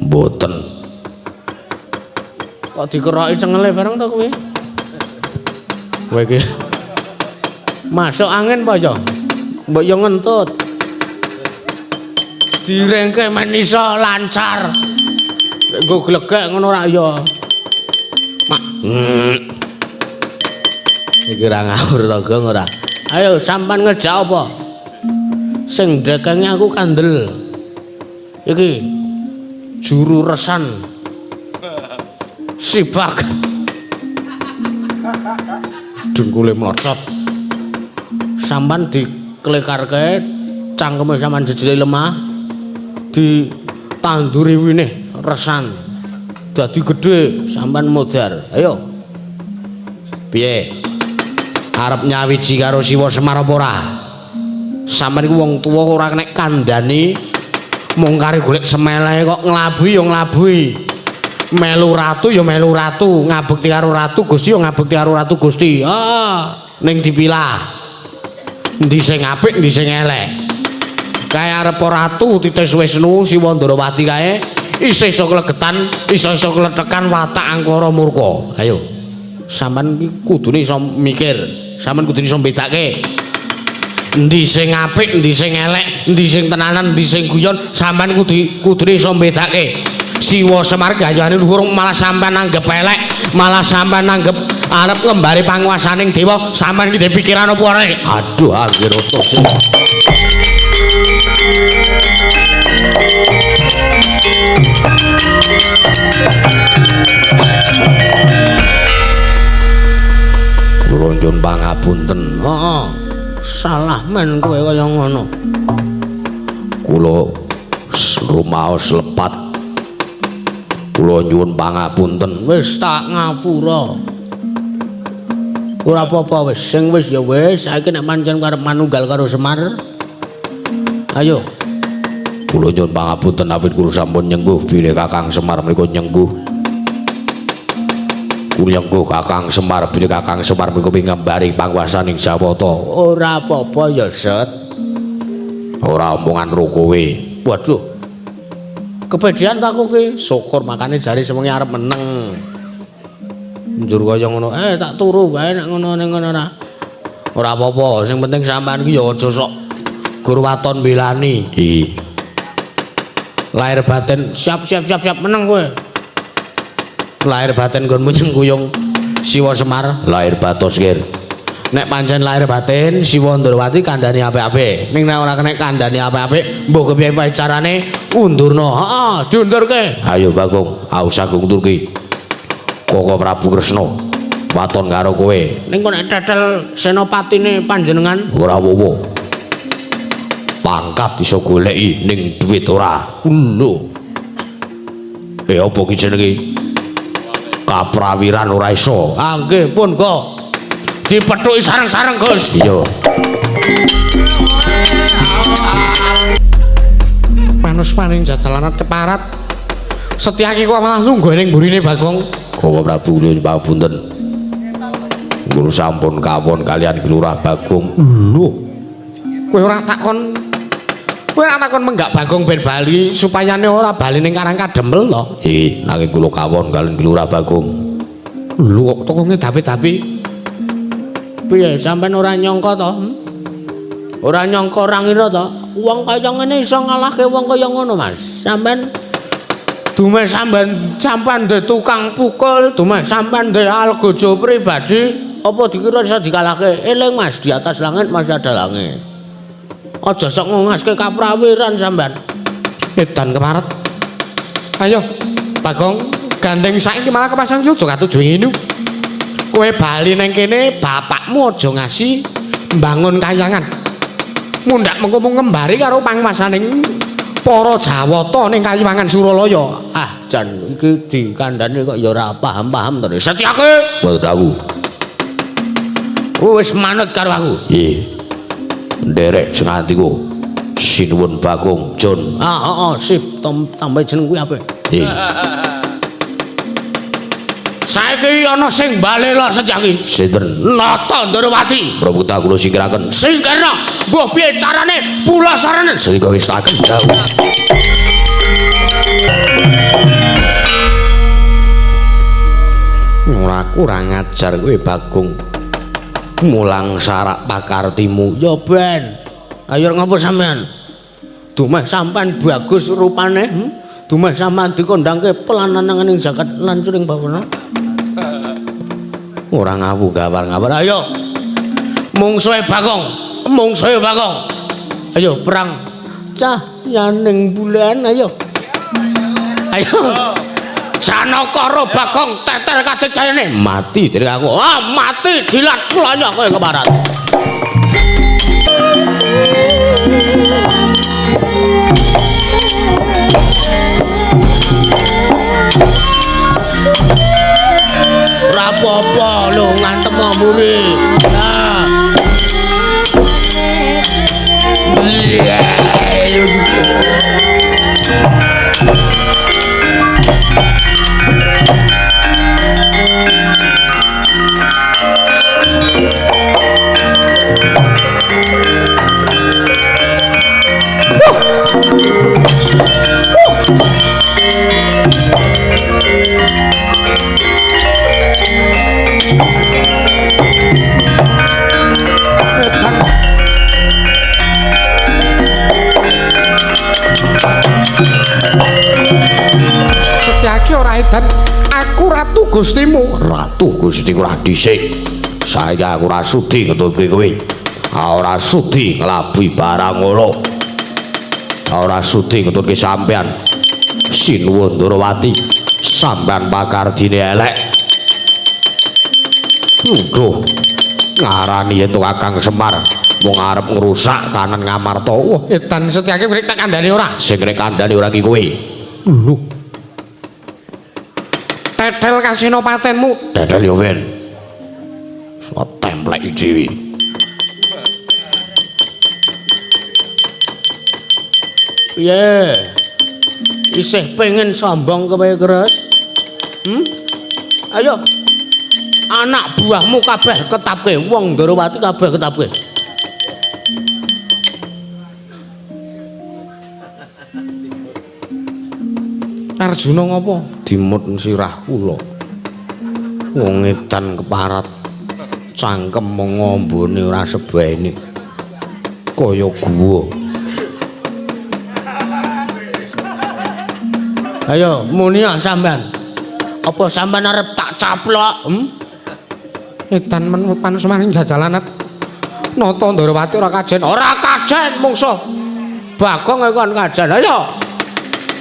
Mboten. Kok dikeroki cengele bareng to kowe? Kowe iki masuk angin apa ya? Mbok yo ngentut. Direngke men iso lancar. Nek nggo glegek ngono ra ya. Mak. Iki ora ngawur to, Gong ora. Ayo sampean ngejak apa? Sing ndekenge aku kandel. Iki juru resan. Sibak. Dengkule mlocot. Sampean diklekarke cangkeme sampean jejele lemah ditanduri winih resan. Dadi gedhe sampean modar. Ayo. Piye? Arep nyawiji karo Siwa Semar apa ora? Sampeyan iku wong tuwa ora nek kandhani mung kari golek semelehe kok nglabuhi ya nglabuhi. Melu ratu ya melu ratu, ngabekti karo ratu Gusti ya ngabekti karo ratu Gusti. Heeh, ning dipilah. Endi sing apik, endi sing elek. Kae arep ratu titis Wisnu Siwa Ndrawati kae isih iso klegetan, iso-iso kletekan watak angkara murka. Ayo. Sampeyan iki kudune iso mikir, sampeyan kudune iso mbedake. Endi sing apik, endi sing elek, endi sing tenanan, endi sing guyon, sampeyan kudune iso mbedake. Siwa Semar gayane luhur malah sampeyan anggep elek, malah sampeyan anggep arep ngembari panguwasaning dewa, sampeyan iki duwe pikiran apa ora? Aduh, anggere otok. Kula nyuwun pangapunten. Heeh. Salah men kowe kaya ngono. Kula rumaos lepat. Kula nyuwun pangapunten. Wis tak ngapura. Ora apa-apa wis, sing wis ya wis, saiki nek pancen arep manunggal karo Semar. Ayo. Kula nyuwun pangapunten awit kula sampun nyengguh bilih Kakang Semar menika nyengguh. Kula nyengguh Kakang Semar bilih Kakang Semar menika ngembari panguwasaning Jawata. Ora apa-apa ya, Set. Ora omongan ro kowe. Waduh. Kepedean ta aku ki? Syukur makane jare sewengi arep meneng. Njur kaya ngono, tak turu wae nek ngono ning ngono ora. Ora apa-apa, sing penting sampean ki ya aja sok gur waton belani. Iki. Lahir batin siap siap siap siap meneng kowe. Lahir batin nggonmu nyengkuyung Siwa Semar, lahir batos kir. Nek pancen lahir batin Siwa Ndrawati kandhani apik-apik. Ning nek ora kena kandhani apik-apik, mbuh kepiye wae carane undurna. Heeh, diundurke. Ayo Bagong, aus agung turki. Koko Prabu Kresna waton karo kowe. Ning kok nek tetel senopatine panjenengan ora apa-apa. Pangkat iso goleki ning duit ora. Lho. Apa ki jenenge? Kaprawiran ora iso. Ah nggih pun kok. Dipethuki sareng-sareng, Gus. Iya. Panuspaning jajalanat keparat. Setyaki kok malah lungguh ning mburine Bagong. Bapak Prabu nyuwun pangapunten. Kula sampun kawon kalian Ki Lurah Bagong. Lho. Kowe ora takon. Kowe ora takon menggak Bagong ben bali supayane ora bali ning Karang Kadempel to? Nggih, nanging kula kawon kalian Ki Lurah Bagong. Lho kok tokonge dapi-dapi. Piye sampean ora nyangka to? Ora nyangka ora ngira to? Wong kaya ngene iso ngalahke wong kaya ngono, Mas. Sampean dumeh sampean de tukang pukul, dumeh sampean de algojo pribadi, apa dikira iso dikalahke? Eling, Mas, di atas langit masih ada langit. Aja sok ngongaske kaprawiran sampean. Edan keparat. Ayo, Bagong, gandeng saiki malah kepasang yuda katuju ngene. Kowe bali nang kene, bapakmu aja ngasi mbangun kayangan. Mundhak mengko mung ngembari karo panguwasaning para Jawata ning Kayiwangan Suralaya. Ah, jan iki dikandhane kok ya ora paham-paham to. Setyake, mboten dawuh. Wis manut karo aku. Nggih. Nderek sengantiku. Sinuwun Bagong Jun. Ah, heeh, sip, tambah jeneng kuwi apik. Nggih. Saiki ana sing balela Setyaki. Sinten? Nata Ndorowati. Prabuta kula singkiraken. Singkirna. Mbah piye carane? Pulasarane. Srika wis tak dawuh. Ora kurang ajar kowe Bagong. Mulang sarak pakartimu. Ya ben. Ayo ngopo sampean? Dumeh sampean bagus rupane. Dumeh sampean dikondangke pelanangan ing jagat lancuring bawana. Ora ngawu gawar-gawar. Ayo. Mungsuhe Bagong, mungsuhe Bagong. Ayo perang. Cah yaning bulan ayo. Ayo. Janaka karo Bagong tetel kadekane mati dening aku. Ah, mati dilat kulanya kowe keparat. Ora apa-apa lho ngantem mburi. Nah. Setyaki ora edan, aku ratu Gustimu. Ratu Gustiku ora dhisik. Saiki aku ora sudi ngetutke kowe. Ora sudi nglabuhi barang ngono. Ora sudi ngetutke sampean. Sinuwun Ndorowati, sampean pakardine elek. Duh, ngarani yen Kakang Semar mung arep ngrusak kanan Ngamarta. Wah, edan Setyaki rek tak kandhani ora? Sing rek kandhani ora ki kowe. Lho. Tetel kasino patenmu. Tetel yo ben. Sok templeki dhewe. Piye? Isih pengen sombong kowe, Kres? Ayo. Anak buahmu kabeh ketapke, wong Ndorowati kabeh ketapke. Arjuna ngopo? Dimut sirah kula. Wong edan keparat. Cangkem ngombone ora sebene. Kaya guwa. Ayo muni sampean. Apa sampean arep tak caplok? Edan men panusmaning jajalanat. Nata Ndorowati ora kajen. Ora kajen mungsuh. Bagong kon kajen. Ayo.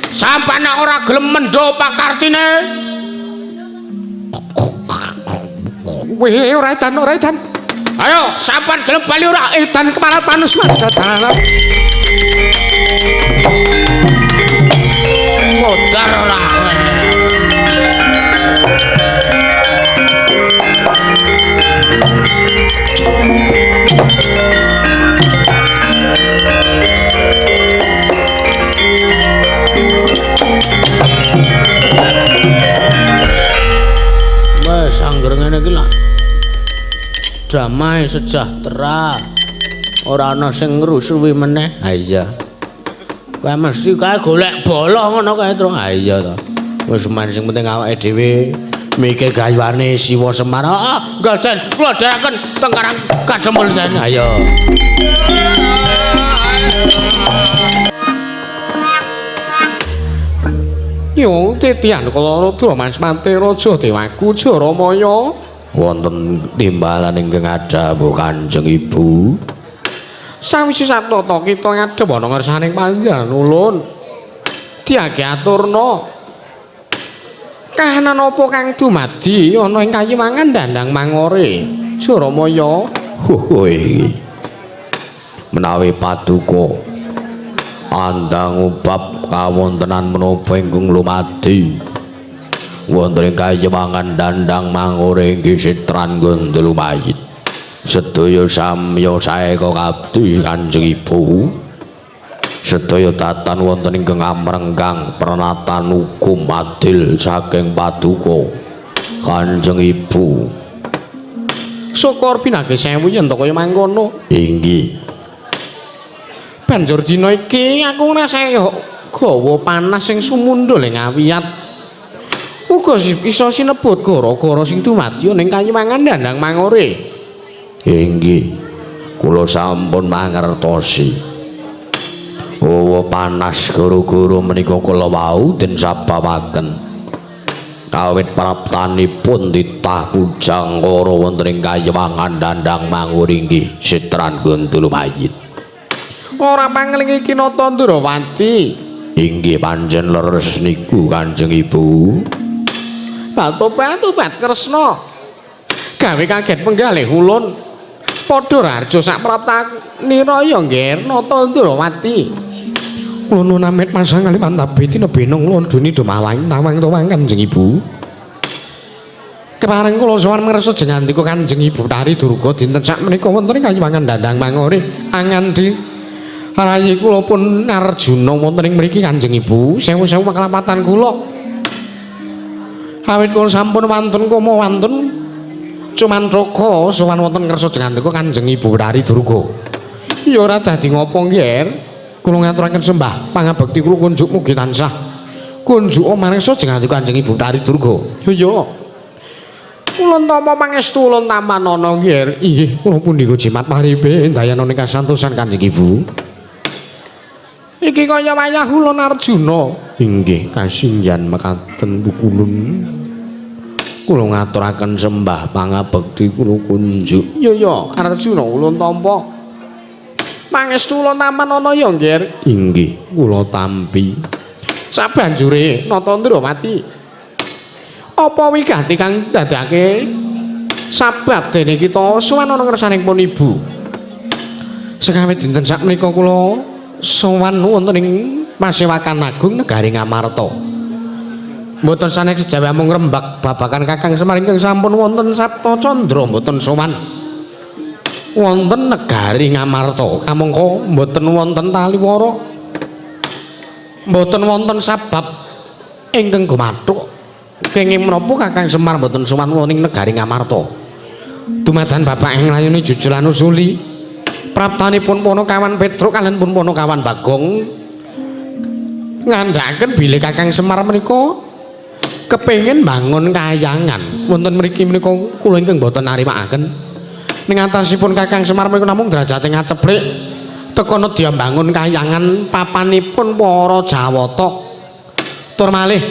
Sampeyan nek ora gelem mendho pakartine. Weh, ora edan, ora edan. Ayo, sampeyan gelem bali ora? Edan keparat panusman jajalanat. Modar ora. Damai sejahtera. Ora ana sing ngrusuhi meneh. Ha iya. Kae mesti kae golek bala ngono kae, Tru. Ha iya to. Wis men sing penting awake dhewe mikir gayuane Siwa Semar. Heeh, nggih Den, kula dherekaken teng Karang Kadempel Den. Ayo. Yo titian kala Rudra Mas Pati Raja Dewaku Jaramaya. Wonten timbalan ingkang adhawuh Kanjeng Ibu. Sawise satata kita ngadhep ana ngersaning panjenengan ulun. Diage aturna. Kahanan apa kang dumadi ana ing kayiwangan Dandang Mangore? Jaramaya. Huhui. Menawi paduka andang bab kawontenan menapa ingkang lumadi wonten ing kayiwangan Dandang Mangore inggih sitran gondol mayit. Sedaya samya saeka kabdi Kanjeng Ibu. Sedaya tatan wonten ingkang amrenggang pranatan hukum adil saking paduka Kanjeng Ibu. Syukur pinanggih sewu yen to kaya mangkono. Inggih. Banjur dina iki aku ngrasake gawa panas sing sumundhul ing awiyat. Uga iso sinebut gara-gara sing dumadi ning kayiwangan Dandang Mangore. Inggih. Kula sampun mangertosi. Hawa panas gara-gara menika kula wau den sabawaken. Kawit praptanipun titah Pujangkara wonten ing kayiwangan Dandang Mangore inggih sitran gondol mayit. Ora pangeling iki Nata Ndrawati. Inggih pancen leres niku Kanjeng Ibu. Batu-batu Kresna. Gawe kaget penggalih ulun. Padha raharja sak praptanira ya nggih Nata Ndrawati. Kula nuwun amit pasang kali pantabe tinebinung londoni dumawang tawang tawang Kanjeng Ibu. Kepareng kula sowan mresa jengandika Kanjeng Ibu Tari Durga dinten sakmenika wonten ing kayiwangan Dandang Mangore angandi rayi kula pun Arjuna wonten ing mriki Kanjeng Ibu. Sewu-sewu paklapatan kula. Awit kula sampun wantun koma wantun cumantraka sowan wonten ngrsa jengandika Kanjeng Ibu Tari Durga. Ya ora dadi ngopo nggih. Kula ngaturaken sembah pangabekti kula kunjuk mugi tansah kunjuk marang jengandika Kanjeng Ibu Tari Durga. Ya ya. Ulun tampa pangestu ulun tampanana nggih. Inggih kula pundi jimat paripe ndayana ing kasantosan Kanjeng Ibu. Iki kaya wayah ulun Arjuna. Inggih kasinggihan mekaten pukulun. Kula ngaturaken sembah pangabekti kula kunjuk. Ya ya Arjuna ulun tampa. Pangestu ulun tampanana ya nggih. Inggih kula tampi. Sabanjure Nata Ndrawati. Apa wigati kang dadake sabab dene kita sowan ana ngersaning pun Ibu. Sekawit dinten sakmenika kula sowan wonten ing Pasewakan Agung Negari Ngamarta. Mboten sanes sejawi amung rembag babagan Kakang Semar ingkang sampun wonten Sapta Candra mboten sowan wonten Negari Ngamarta. Kamangka mboten wonten taliwara. Mboten wonten sabab ingkang gumathuk kenging menapa Kakang Semar mboten sowan wonten ing Negari Ngamarta. Dumadan bapak ing layune jujulan usuli praptanipun Ponokawan Petruk kaliyan pun Ponokawan Bagong ngandhakaken bilih Kakang Semar menika kepengin bangun kayangan wonten mriki menika kula ingkang mboten narimakaken. Ning atasipun Kakang Semar menika namung derajate ngaceplik teka nedya bangun kayangan papanipun para Jawata. Tur malih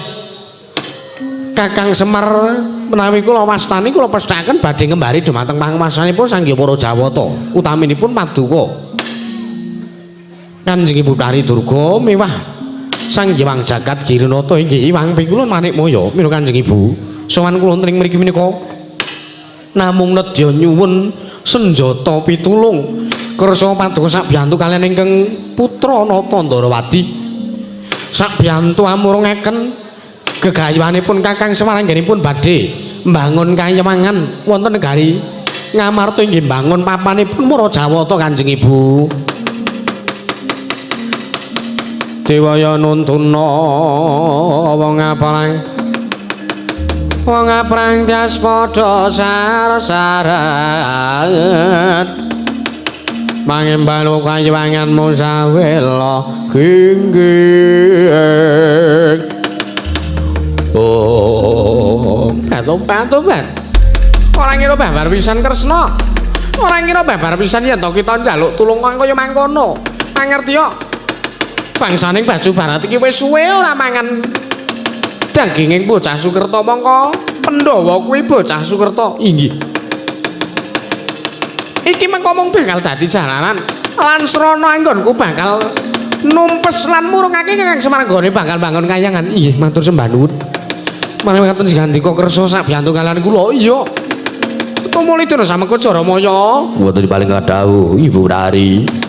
Kakang Semar menawi kula wastani kula pesthakaken badhe ngembari dumateng panguwasanipun Sang Hyang Para Jawata utaminipun paduka Kanjeng Ibu Tari Durga miwah Sang Hyang Jagat Girinata inggih Iwang Pikulun Manikmaya. Mila Kanjeng Ibu sowan kula wonten ing mriki menika namung nedya nyuwun senjata pitulung kersa paduka sakbiyantu kaliyan ingkang putra Nata Ndrawati. Sakbiyantu amurungaken gegayuhanipun Kakang Semar anggenipun badhe mbangun kayiwangan wonten negari Ngamarta inggih mbangun papanipun para Jawata Kanjeng Ibu. Dewaya nuntuna wong apalang Wong aprang tias padha sar-saran. Mangembal kayiwanganmu sawela gingging. Oh, batu-batu. Ora ngira babar pisan Kresna. Ora ngira babar pisan yen to kita njaluk tulung kaya mangkono. Mangerti yo. Bangsaning Baju Barat iki wis suwe ora mangan daginging bocah Sukerta mongko Pandhawa kuwi bocah Sukerta. Inggih. Iki mengko mung bakal dadi jalanan lan srana anggonku bakal numpes lan murungake Kakang Semar nggone bakal bangun kayangan. Inggih, matur sembah nuwun. Menawi ngaten sing kersa sak biyantu kalian kula. Iya. Tumuli dina samengko Jaramaya. Mboten paling kadhawuh Ibu Rari.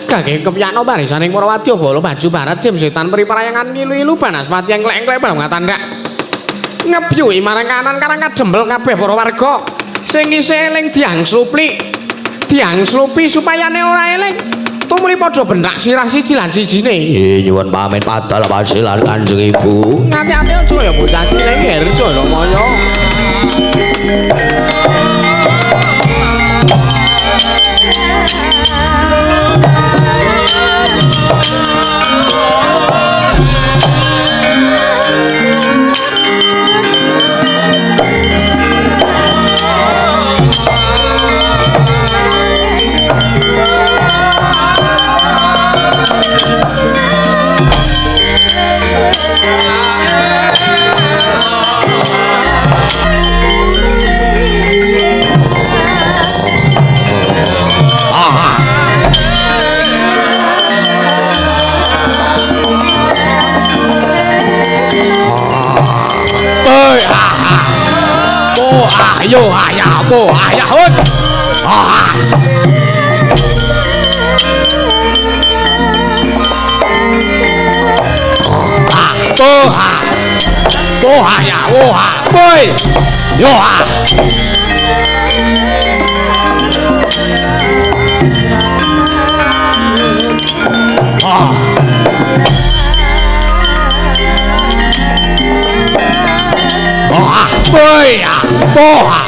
Gage kepyakno barisaning para wadyabala Baju Barat Jim setan peri parayangan ngilu-ilu banaspati engklek-engklek balung ngatandak. Ngebyuki marang kanan karang kadembel kabeh para warga sing isih eling diang slupli. Diang slupi supayane ora eling. Tumuli padha bentak sirah siji lan sijine. Nyuwun pamit padal pasilan Kanjeng Ibu. Ngati-ati aja ya bocah cilik Jaramaya. Yo ayah bo ayah hut. Ah. Ah bo ah. Bo ayah wo ah boy. Yo ah. Ah. Ah boy ah bo ah.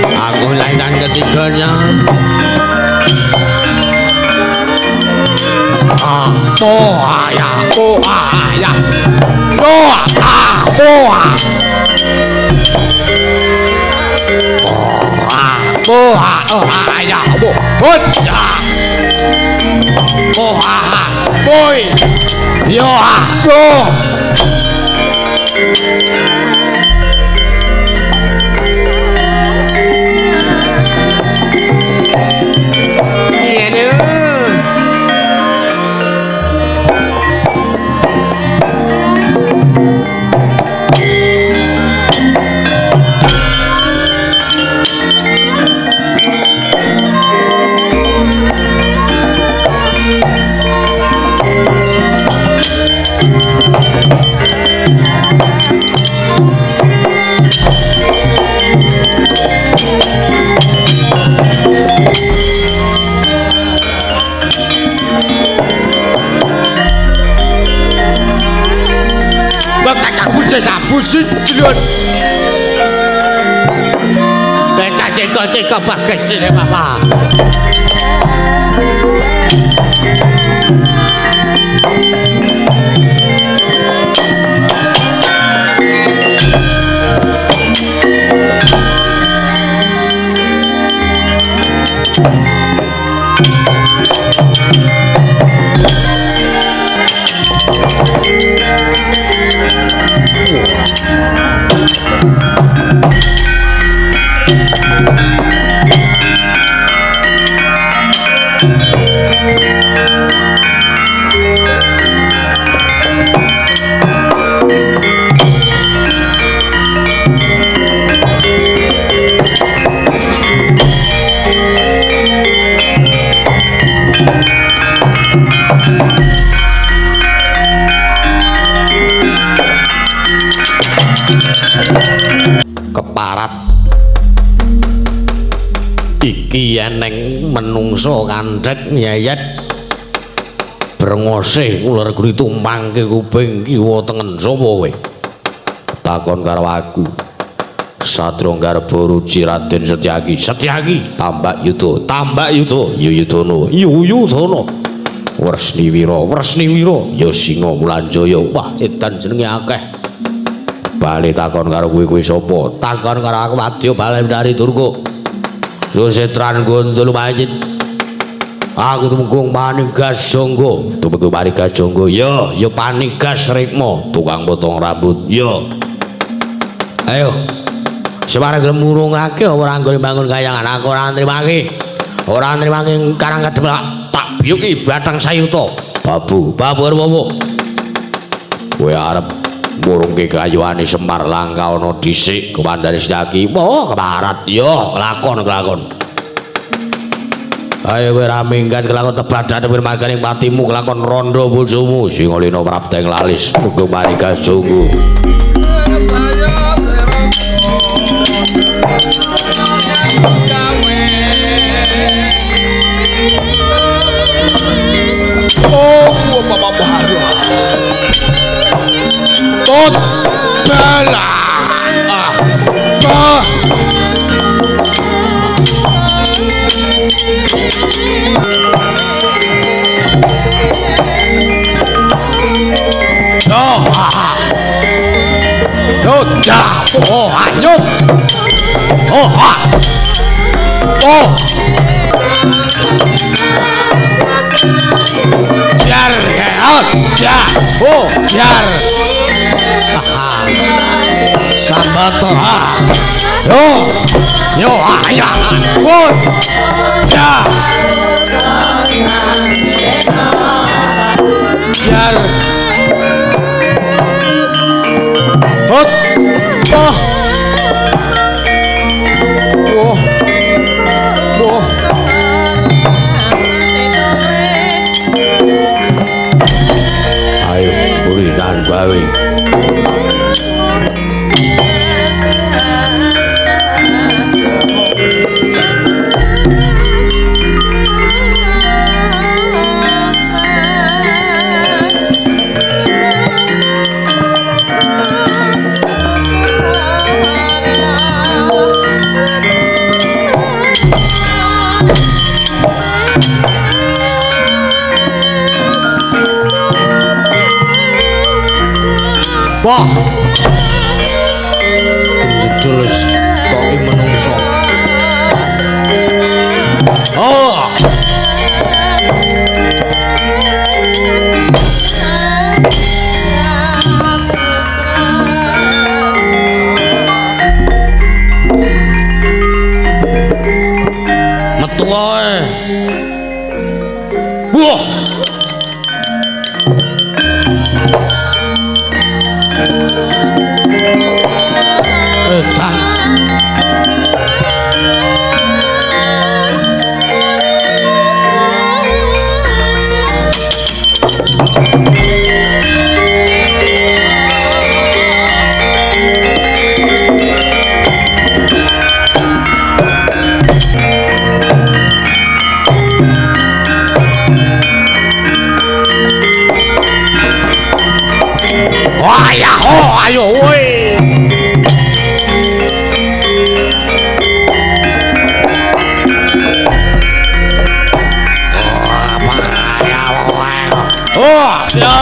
Aku lainan ketiganya. Ah bo ah ya bo ah ya. Bo ah bo ah. Ah bo ah oh ah ya bo. Hut ya. Bo ah boy. Yo ah bo. Bapak. Keparat iki eneng menungso kandhek nyayat Brengose ular guri tumpangke kuping kiwa tengen sapa kowe? Takon karo aku. Satria Garba Ruci Raden Setyaki. Setyaki tambak yuda, tambak yuda, Yuyudana, Yuyudana. Wresniwira, Wresniwira, ya Singa Mulanjaya. Wah, edan jenenge akeh. Bali takon karo kowe kowe sapa? Takon karo aku Wadya Balendari Durga. Susetran Gondol Mayit. Aku tumenggung Panigas Jangga. Tumenggung Panigas Jangga. Ya, ya Panigas Rikma, tukang potong rambut. Ya. Ayo. Semar gelem murungake ora anggone bangun kayangan. Aku ora nrimake. Ora nrimake Karang Kadem tak biyuki bathang sayuta. Babu, babu arep apa? Kowe arep murungke kayuane Semar Langka ana dhisik kemandane Setyaki. Oh, keparat. Ya, kelakon kelakon. Ayo kowe ra minggat kelakon tebadan marganing patimu kelakon rondo bojomu Singalina prapta ing lalis muga Panigas Jangga. Saya oh, bapak baru. Tot bala. Ah. Ah. Oh, ah. Yo, ja. Oh, ayo. Oh, ah. Oh. Jar, ya, oh, jar. Sambato, ah. Yo, yo, ah, ya, oh, ya. Jar. Hot, oh. Oh. Oh. Ayo burinan gawe. Wah. Jedul wis kok menungso. Oh. Metu wae. Wah. Edan. Wah ya, oh, ayo woi. Oh, ya.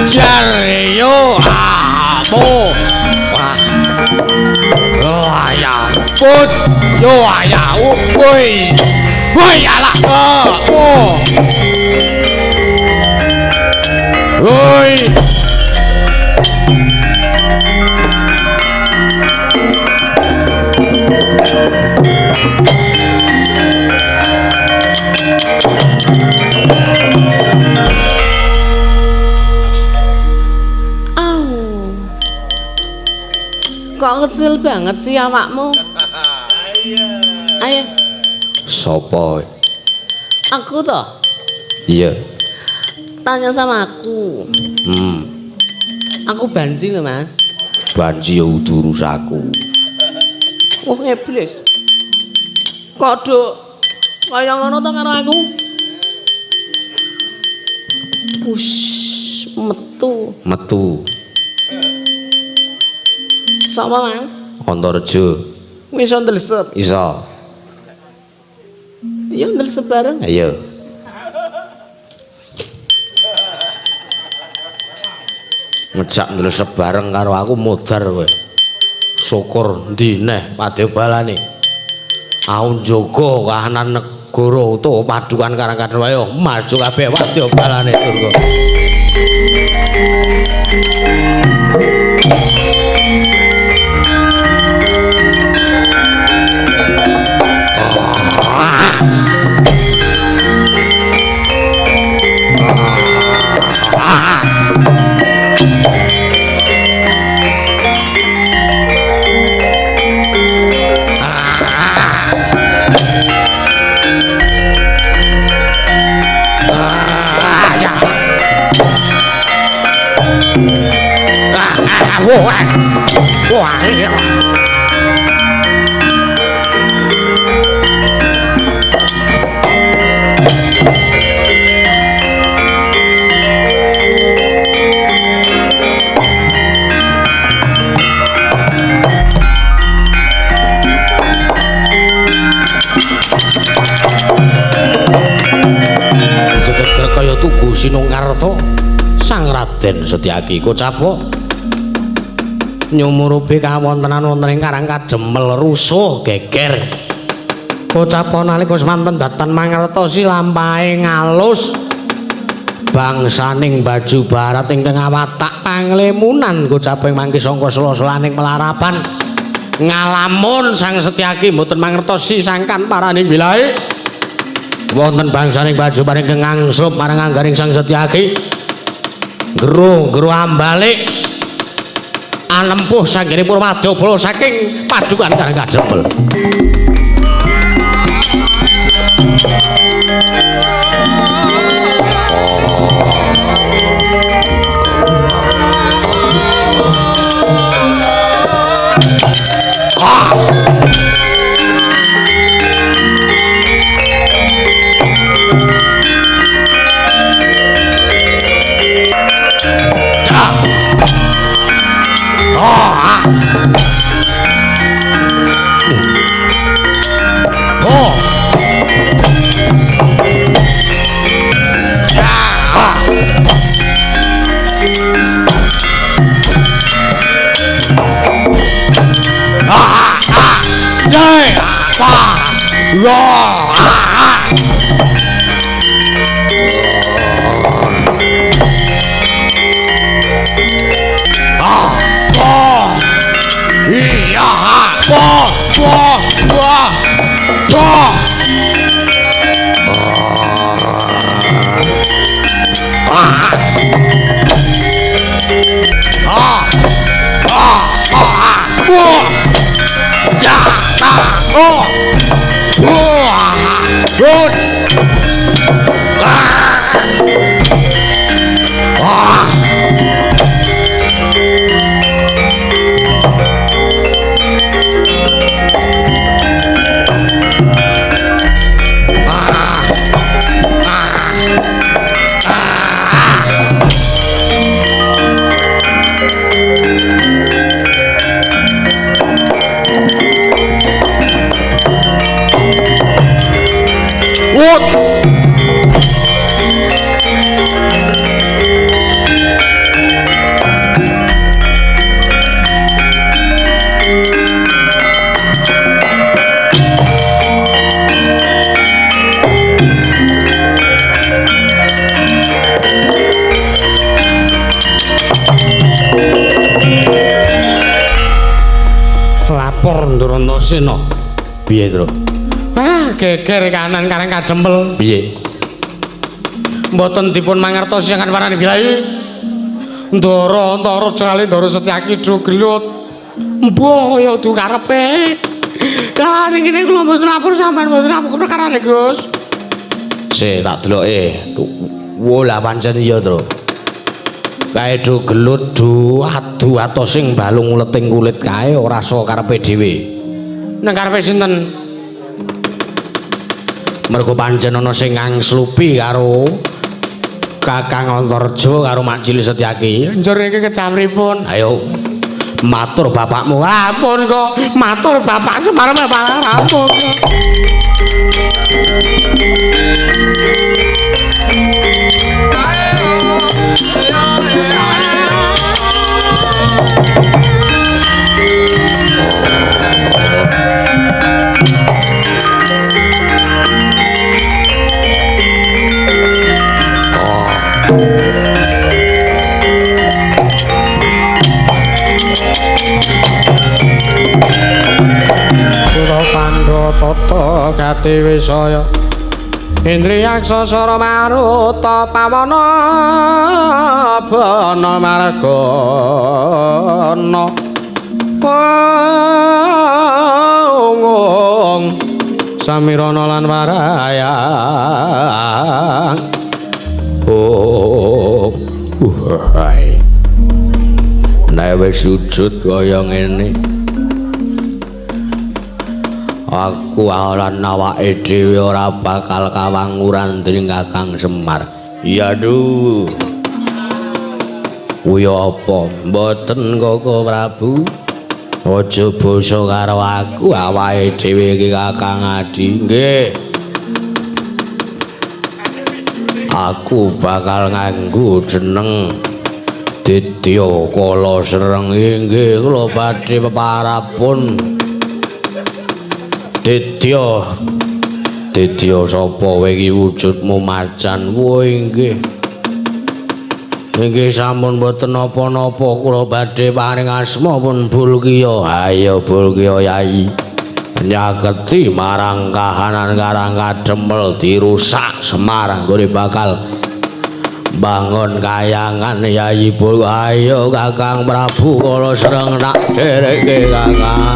Jar yo ah, mo. Wah. Oh, ya. Put yo ya, woi. Woi alah. Oh. Woi. Kok kecil banget sih awakmu? Ayo. Sopo? Aku toh? Iya. Tanya sama aku. Aku banci lho, Mas. Banci ya udu urusaku. Wah, iblis. Kok duk kaya ngono to karo aku? Wus metu. Metu. Sapa, Mas? Antareja. Wis iso ndlesep. Iso. Iya ndlesep bareng. Ayo. Ngejak ndlesep bareng karo aku modar kowe. Syukur endi neh padyabalane. Aku njaga kahanan negara utawa padukan Karang Kadem. Ayo maju kabeh wadyabalane Durga. Jegeger kaya tugu Sinungkarta Sang Raden Setyaki Kocapa nyumurupi kawontenan wonten ing Karang Kademel rusuh geger. Kocapa nalika semanten datan mangertosi lampahe ngalus bangsaning baju barat ingkang awatak panglemunan. Kocapa ing mangke sangka sela-selaning melarapan ngalamun Sang Setyaki mboten mangertosi sangkan paraning wilahe wonten bangsaning baju barat ingkang ngangslup marang anggaring Sang Setyaki. Gero-gero ambalik anempuh sanggene Purwadyabala saking padukan Karang Kadempel. Lapor Ndrantasena. Piye, Tru? Ah, geger kanan Karang Kadempel. Piye? Mboten dipun mangertosi sangkan parane bilahi. Ndara Antara jale Ndara Setyaki do gelut. Mbuh ya du karepe. Lah ning kene kula mboten lapor sampean mboten lapor perkarane, Gus. Sik tak deloke. Wo lah pancen iya, Tru. Kae do gelut do adu atos sing balung uleting kulit kae ora saka karepe dhewe. Nang karepe sinten? Mergo pancen ana sing ngangslupi karo Kakang Antarja karo Mak Cilik Setyaki. Njur iki kedah pripun? Ayo matur bapakmu. Ampun kok, matur bapak Semar bapak rampung. Tata gati wisaya Indriyaksa sara maruta pawana bana margana ung samirana lan warayang. Oh, hai. Nek wis sujud kaya ngene aku lan awake dhewe ora bakal kawanguran dening Kakang Semar. Iya duh. Kuwi apa? Mboten Koko Prabu. Aja basa karo aku, awake dhewe iki Kakang Adi. Nggih. Aku bakal nganggo jeneng Ditya Kala Sreng. Inggih kula badhe peparapun. Ditya Ditya sapa kowe iki wujudmu macan? Wo inggih. Inggih sampun boten napa-napa kula badhe paring asma pun Bulkiya. Ayo Bulkiya Yai. Nyaketi marang kahanan karang kademel dirusak Semar anggone bakal bangun kayangan Yai Bul. Ayo Kakang Prabu Kala Sreng tak derekke Kakang.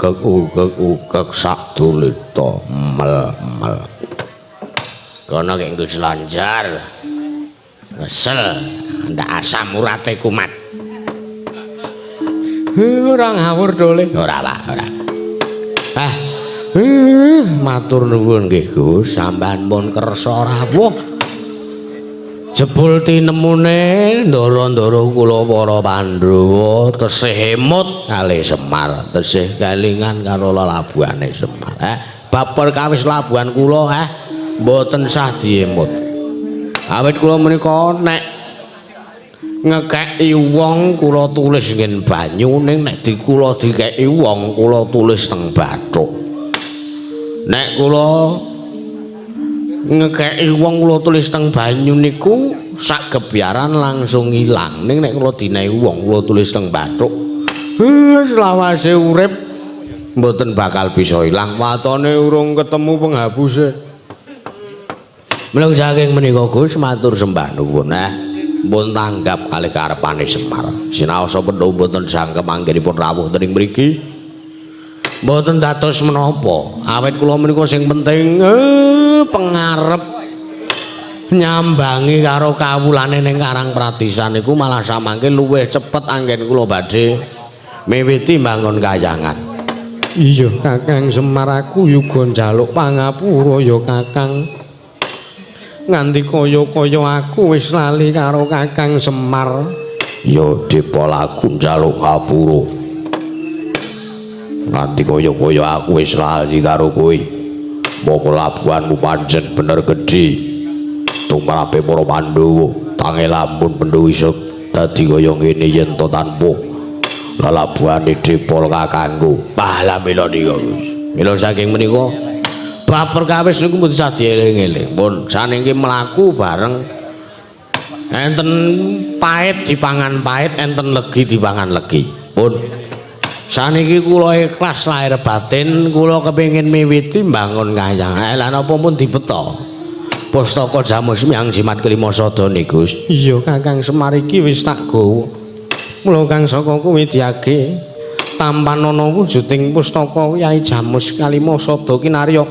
Ukek-ukek sak dulita mel-mel. Kono kek nggo selanjar. Ngesel ndak asam urate kumat. Ora ngawur dole. Ora, Pak, ora. Ah. Matur nuwun nggih Gus, sampean pun kersa rawuh. Jebul tinemune ndara-ndara kula para Pandhawa tesih emut kalih Semar, tesih kelingan karo lelabuhane Semar. Bab perkawis labuhan kula mboten sah diemut. Awit kula menika nek ngekeki wong kula tulis ngen banyu, ning nek dikula dikeki wong kula tulis teng bathuk. Nek kula ngekeki wong kula tulis teng banyu niku sak gebyaran langsung ilang, ning nek kula dinehi wong kula tulis teng bathuk selawase urip mboten bakal bisa ilang, watone urung ketemu penghapuse. Mula saking menika Gus matur sembah nuwun pun tanggap kalih karepane Semar. Sinaosa pendha mboten jangkep anggenipun rawuh teng mriki. Mboten dados menapa. Awit kula menika sing penting pengarep nyambangi karo kawulane ning Karang Pradisan niku malah samangke luwih cepet anggen kula badhe miwiti mbangun kayangan. Iya Kakang Semar, aku yuga njaluk pangapura ya Kakang. Nganti kaya-kaya aku wis lali karo Kakang Semar. Ya Depol, aku njaluk ngapura. Nganti kaya-kaya aku wis lali karo kowe. Moko labuhanmu pancen bener gedhe. Tumrape para Pandhawa, tange lamun Pandhawa iso dadi kaya ngene yen to tanpa lelabuhane Depol kakangku. Pah lah mila nika. Mila saking menika bab perkawis niku mboten sah dieling-eling. Pun saniki mlaku bareng enten pait dipangan pait, enten legi dipangan legi. Pun saniki kula ikhlas lahir batin, kula kepengin miwiti mbangun kayangan. Lah napa pun dibeto pustaka Jamus Miang Jimat Kelima Sada niku. Iya Kakang Semar, iki wis tak gawa. Mula kang saka kuwi diage tampanana wujuding pustaka Kyai Jamus Kalima Sada kinarya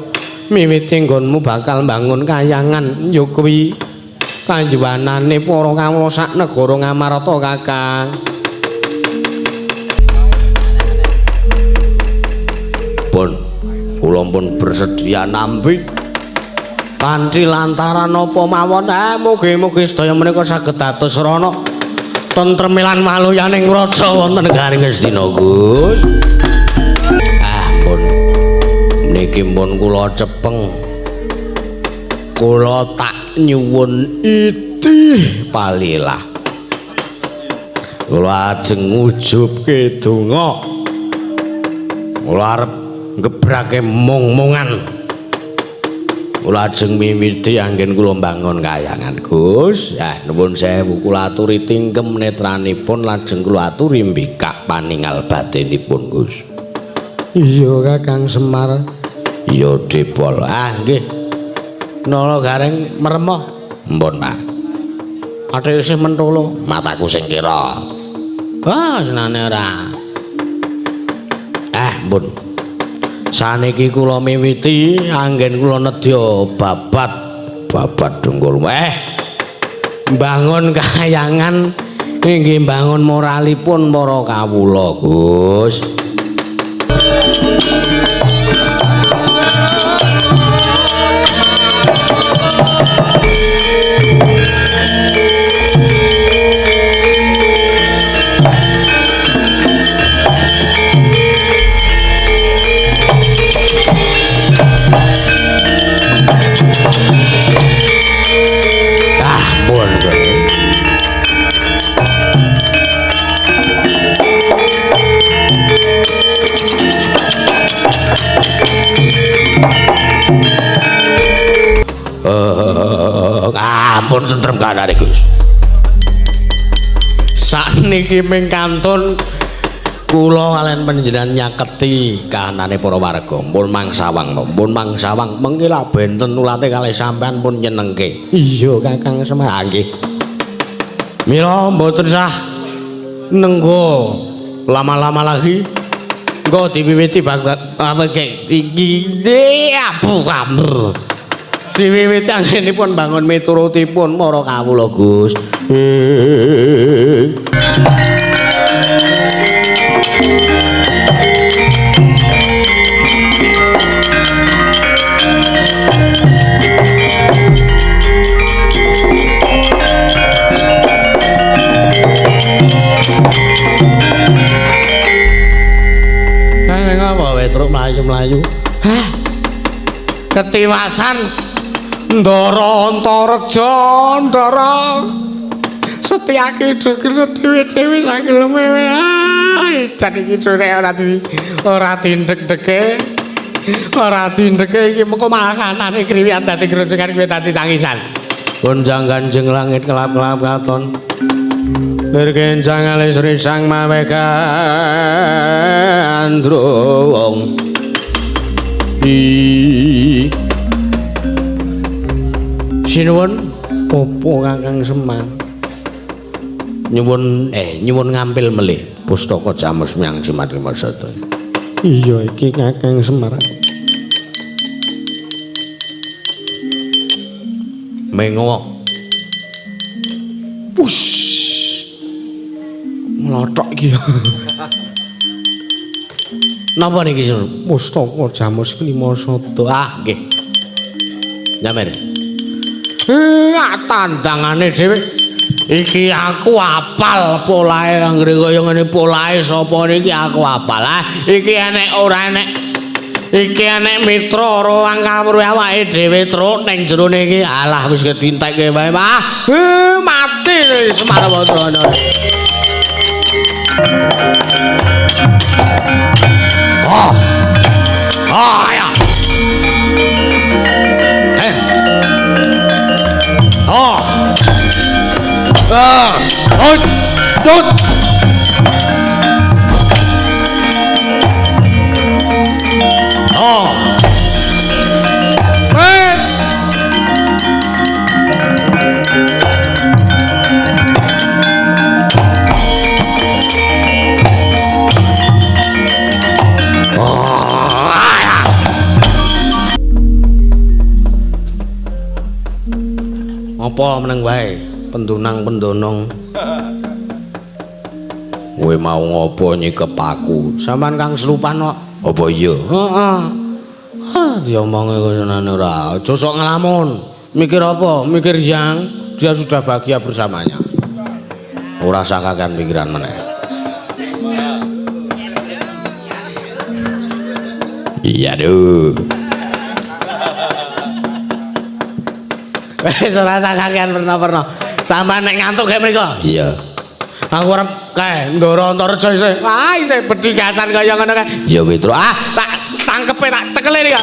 miwiti nggonmu bakal mbangun kayangan ya kuwi kanjuwanane para kawula sak negara Ngamarta Kakang. Pun kula pun bersedia nampi kanthi lantaran napa mawon. Mugi-mugi sedaya menika saged dados rana tentrem lan waluyaning raja wonten negaring Ngastina Gus. Ah pun niki pun kula cepeng, kula tak nyuwun itih palilah. Kula ajeng ngujubke donga. Kula arep nggebrake mung-mungan. Kula ajeng miwiti anggen kula mbangun kayangan Gus. Ah nuwun sewu, kula aturi tingkem netranipun lajeng kula aturi mbikak paningal batinipun Gus. Iya Kakang Semar. Iya Depol. Ah nggih. Nala gareng meremo. Mpun Pak. Athik isih mentolo. Mataku sing kira. Wah, senane ora. Ah mpun. Saniki kula miwiti anggen kula nedya babat babat dengkul. Mbangun kayangan inggih mbangun moralipun para kawula Gus. Ampun tentrem kanane Gus. Sakniki ming kantun kula kalian panjenengan nyaketi kahanane para warga. Pun mangsawang, pun mangsawang mengki lak benten ulate kalih sampean pun nyenengke. Iya Kakang Semar. Nggih. Mila mboten sah nenggo lama-lama lagi. Engko diwiwiti iki abu kamr. Diwiwiti anggenipun bangun miturutipun para kawula Gus. Ngapa wetruk mlayu-mlayu? Hah? Ketiwasan Ndara Antareja, Ndara. Setyaki dhewe dhewe sageleme. Ah, jan iki nek ora di ora dindek-deke. Ora dindeke iki mengko malah kanane kriwikan dadi grojogan kuwi dadi tangisan. Gonjang ganjeng langit kelap-kelap katon. Berkencang alis risang mawe gandrung. I Sinuwun opo Kakang Semar? Nyuwun nyuwun ngampil melih pustaka Jamus Miang Jimat Lima Sada. Iya iki Kakang Semar. Mengo. Push. Mlothok iki. Napa niki Sun? Pustaka Jamus Klima Sada. Ah, nggih. Nyamer. Tandangane dhewe. Iki aku apal polahe anggere kaya ngene polahe sapa niki aku apal. Ah, iki enek ora enek. Iki enek mitra ora angkawruh awake dhewe truk ning jerone iki. Alah wis kedintekke wae. Ah, mati Semar Badrana. Oh. Oh ya. Eh. Oh. Ah. Oh. Tut. Oh. Eh. Apa meneng wae pendunang-pendonong. Kowe mau ngopo nyikep aku? Sampeyan kang selupan kok. Apa iya? Heeh. Ha diomongi kosenane ora. Aja sok nglamun. Mikir apa? Mikir yang dia sudah bahagia bersamanya. Ora usah kakean pikiran meneh. Iya duh. Wis ora usah kakean perna-perna. Sampeyan nek ngantuk kae mriko. Iya. Aku arep kae Ndara Antareja isih. Ah isih bedigasan kaya ngono kae. Ya Petro. Ah tak tangkepe tak cekele iki.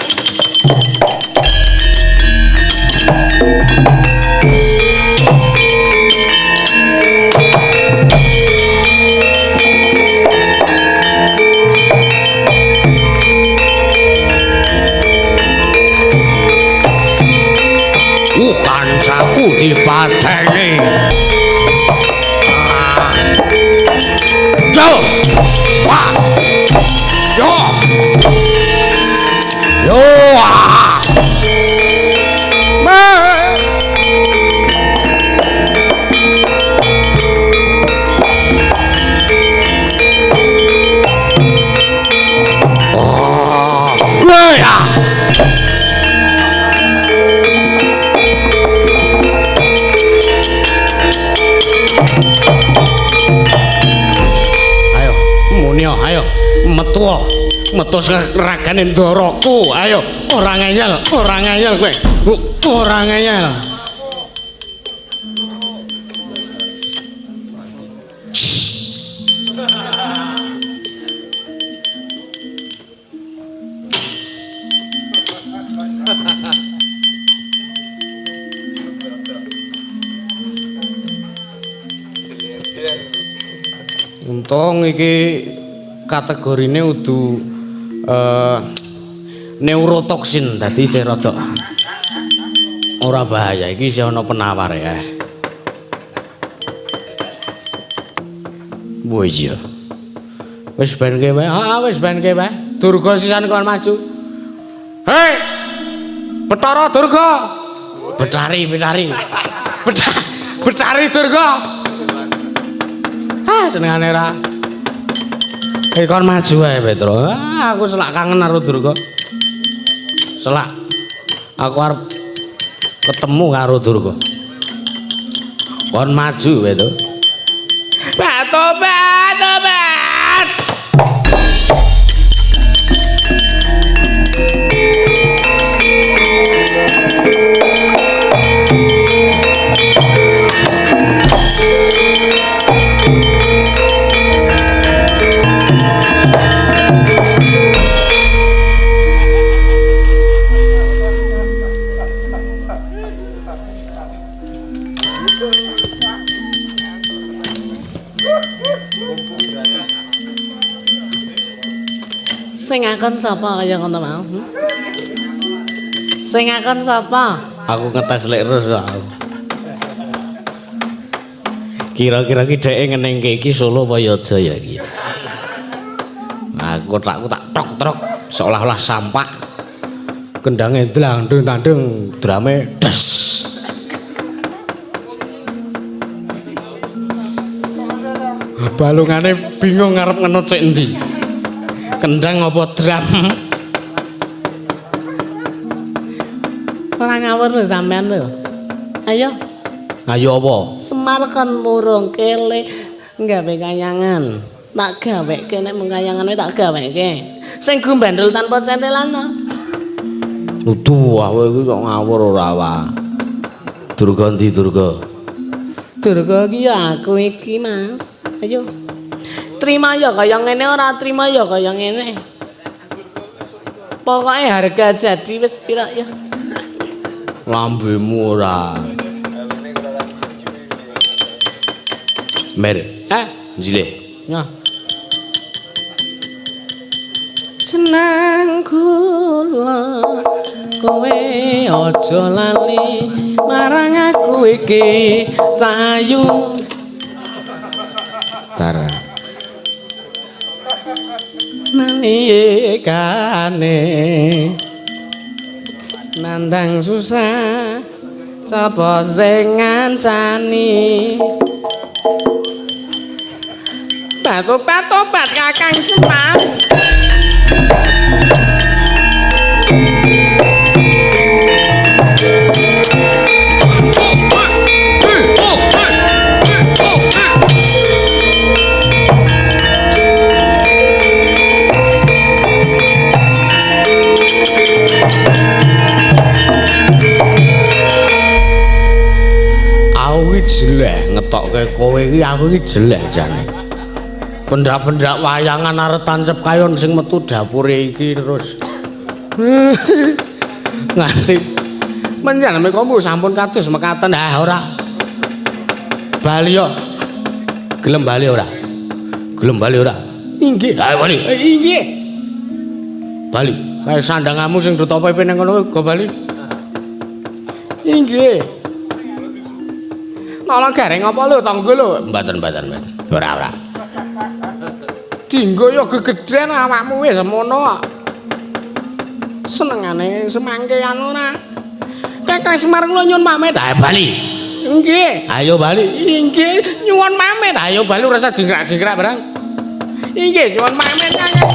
Kancaku dipateni. Ah. Yo. Wah. Yo. Yo. Ah. Ma. Oh. Wah. Ya. Ayo, munio, ayo, metu, metu ragane ndaraku, ayo, ora ngeyel kowe, ora ngeyel. Untung iki kategorine udu neurotoksin, dadi isih rada ora bahaya, iki isih ana penawar ya. Wah iya. Wis ben ke wae. Heeh, wis ben ke wae. Durga sisan kon maju. Hei! Betara Durga. Betari, betari. Betari Durga. Ah, senengane ra. Kon maju wae, Petro. Ah, aku selak kangen karo Durga. Selak. Aku arep ketemu karo Durga. Kon maju, Petro. Tobat, tobat. Sing ngakon sapa kaya ngono mau? Sing ngakon sapa? Aku ngetes lek terus kok. Kira-kira ki dheke ngenengke iki Solo apa Yojo ya iki? Aku tak trok-trok seolah-olah sampak. Kendange dlang-dang-dang, drame des. Balungane bingung arep ngenut sik endi. Kendang apa drum? Ora ngawur lho sampean lho. Ayo. Ayo apa? Semar kon murung kele gawe kayangan. Tak gaweke nek mung kayangane tak gaweke. Sing gumbandul tanpa centelan to. Udu kowe iki kok ngawur ora wae. Durga ndi Durga? Durga iki ya aku iki, Mas. Ayo. Trima ya kaya ngene ora trima ya kaya ngene. Pokoke harga jadi wis pira ya. Lambemu ora. Mer. Eh, Njile. Nah. Jeneng kula kowe aja lali marang aku iki cahayu. Tara. Nalikane nandang susah sapa sing ngancani. Tobat-tobat Kakang Semar. Aku iki jeleh ngetokke kowe iki, aku iki jeleh jane. Pendak-pendak wayangan arep tancep kayon sing metu dapure iki terus. Nganti menjan mekamu sampun kados mekaten. Ah ora. Bali yo. Gelem bali ora? Gelem bali ora? Inggih. Ayo bali. Inggih. Bali. Kae sandangamu sing duta pepe ning kono go bali. Inggih. Nolong gareng apa lho tangga lho? Mboten, mboten, mboten. Ora, ora. Dinggo ya gegedhen awakmu wis semono. Senengane semangkean ora. Kakang Semar kula nyuwun pamit. Ayo bali. Nggih. Ayo bali. Inggih, nyuwun pamit. Ayo bali ora usah jingkrak-jingkrak barang. Inggih, nyuwun pamit Kakang.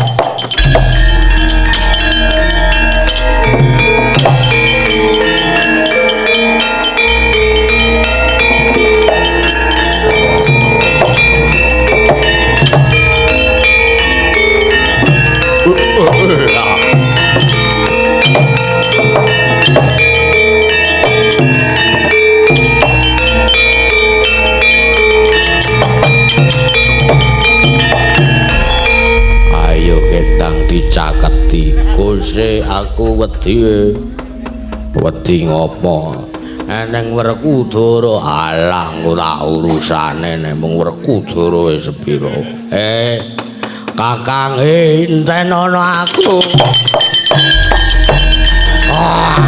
Ayo kendang dicaketi Gusti, aku wedi. Wedi ngopo? Eneng Werkudara. Alah ora urusane nek mung Werkudara wis sepira. Kakang entenono aku. Ah.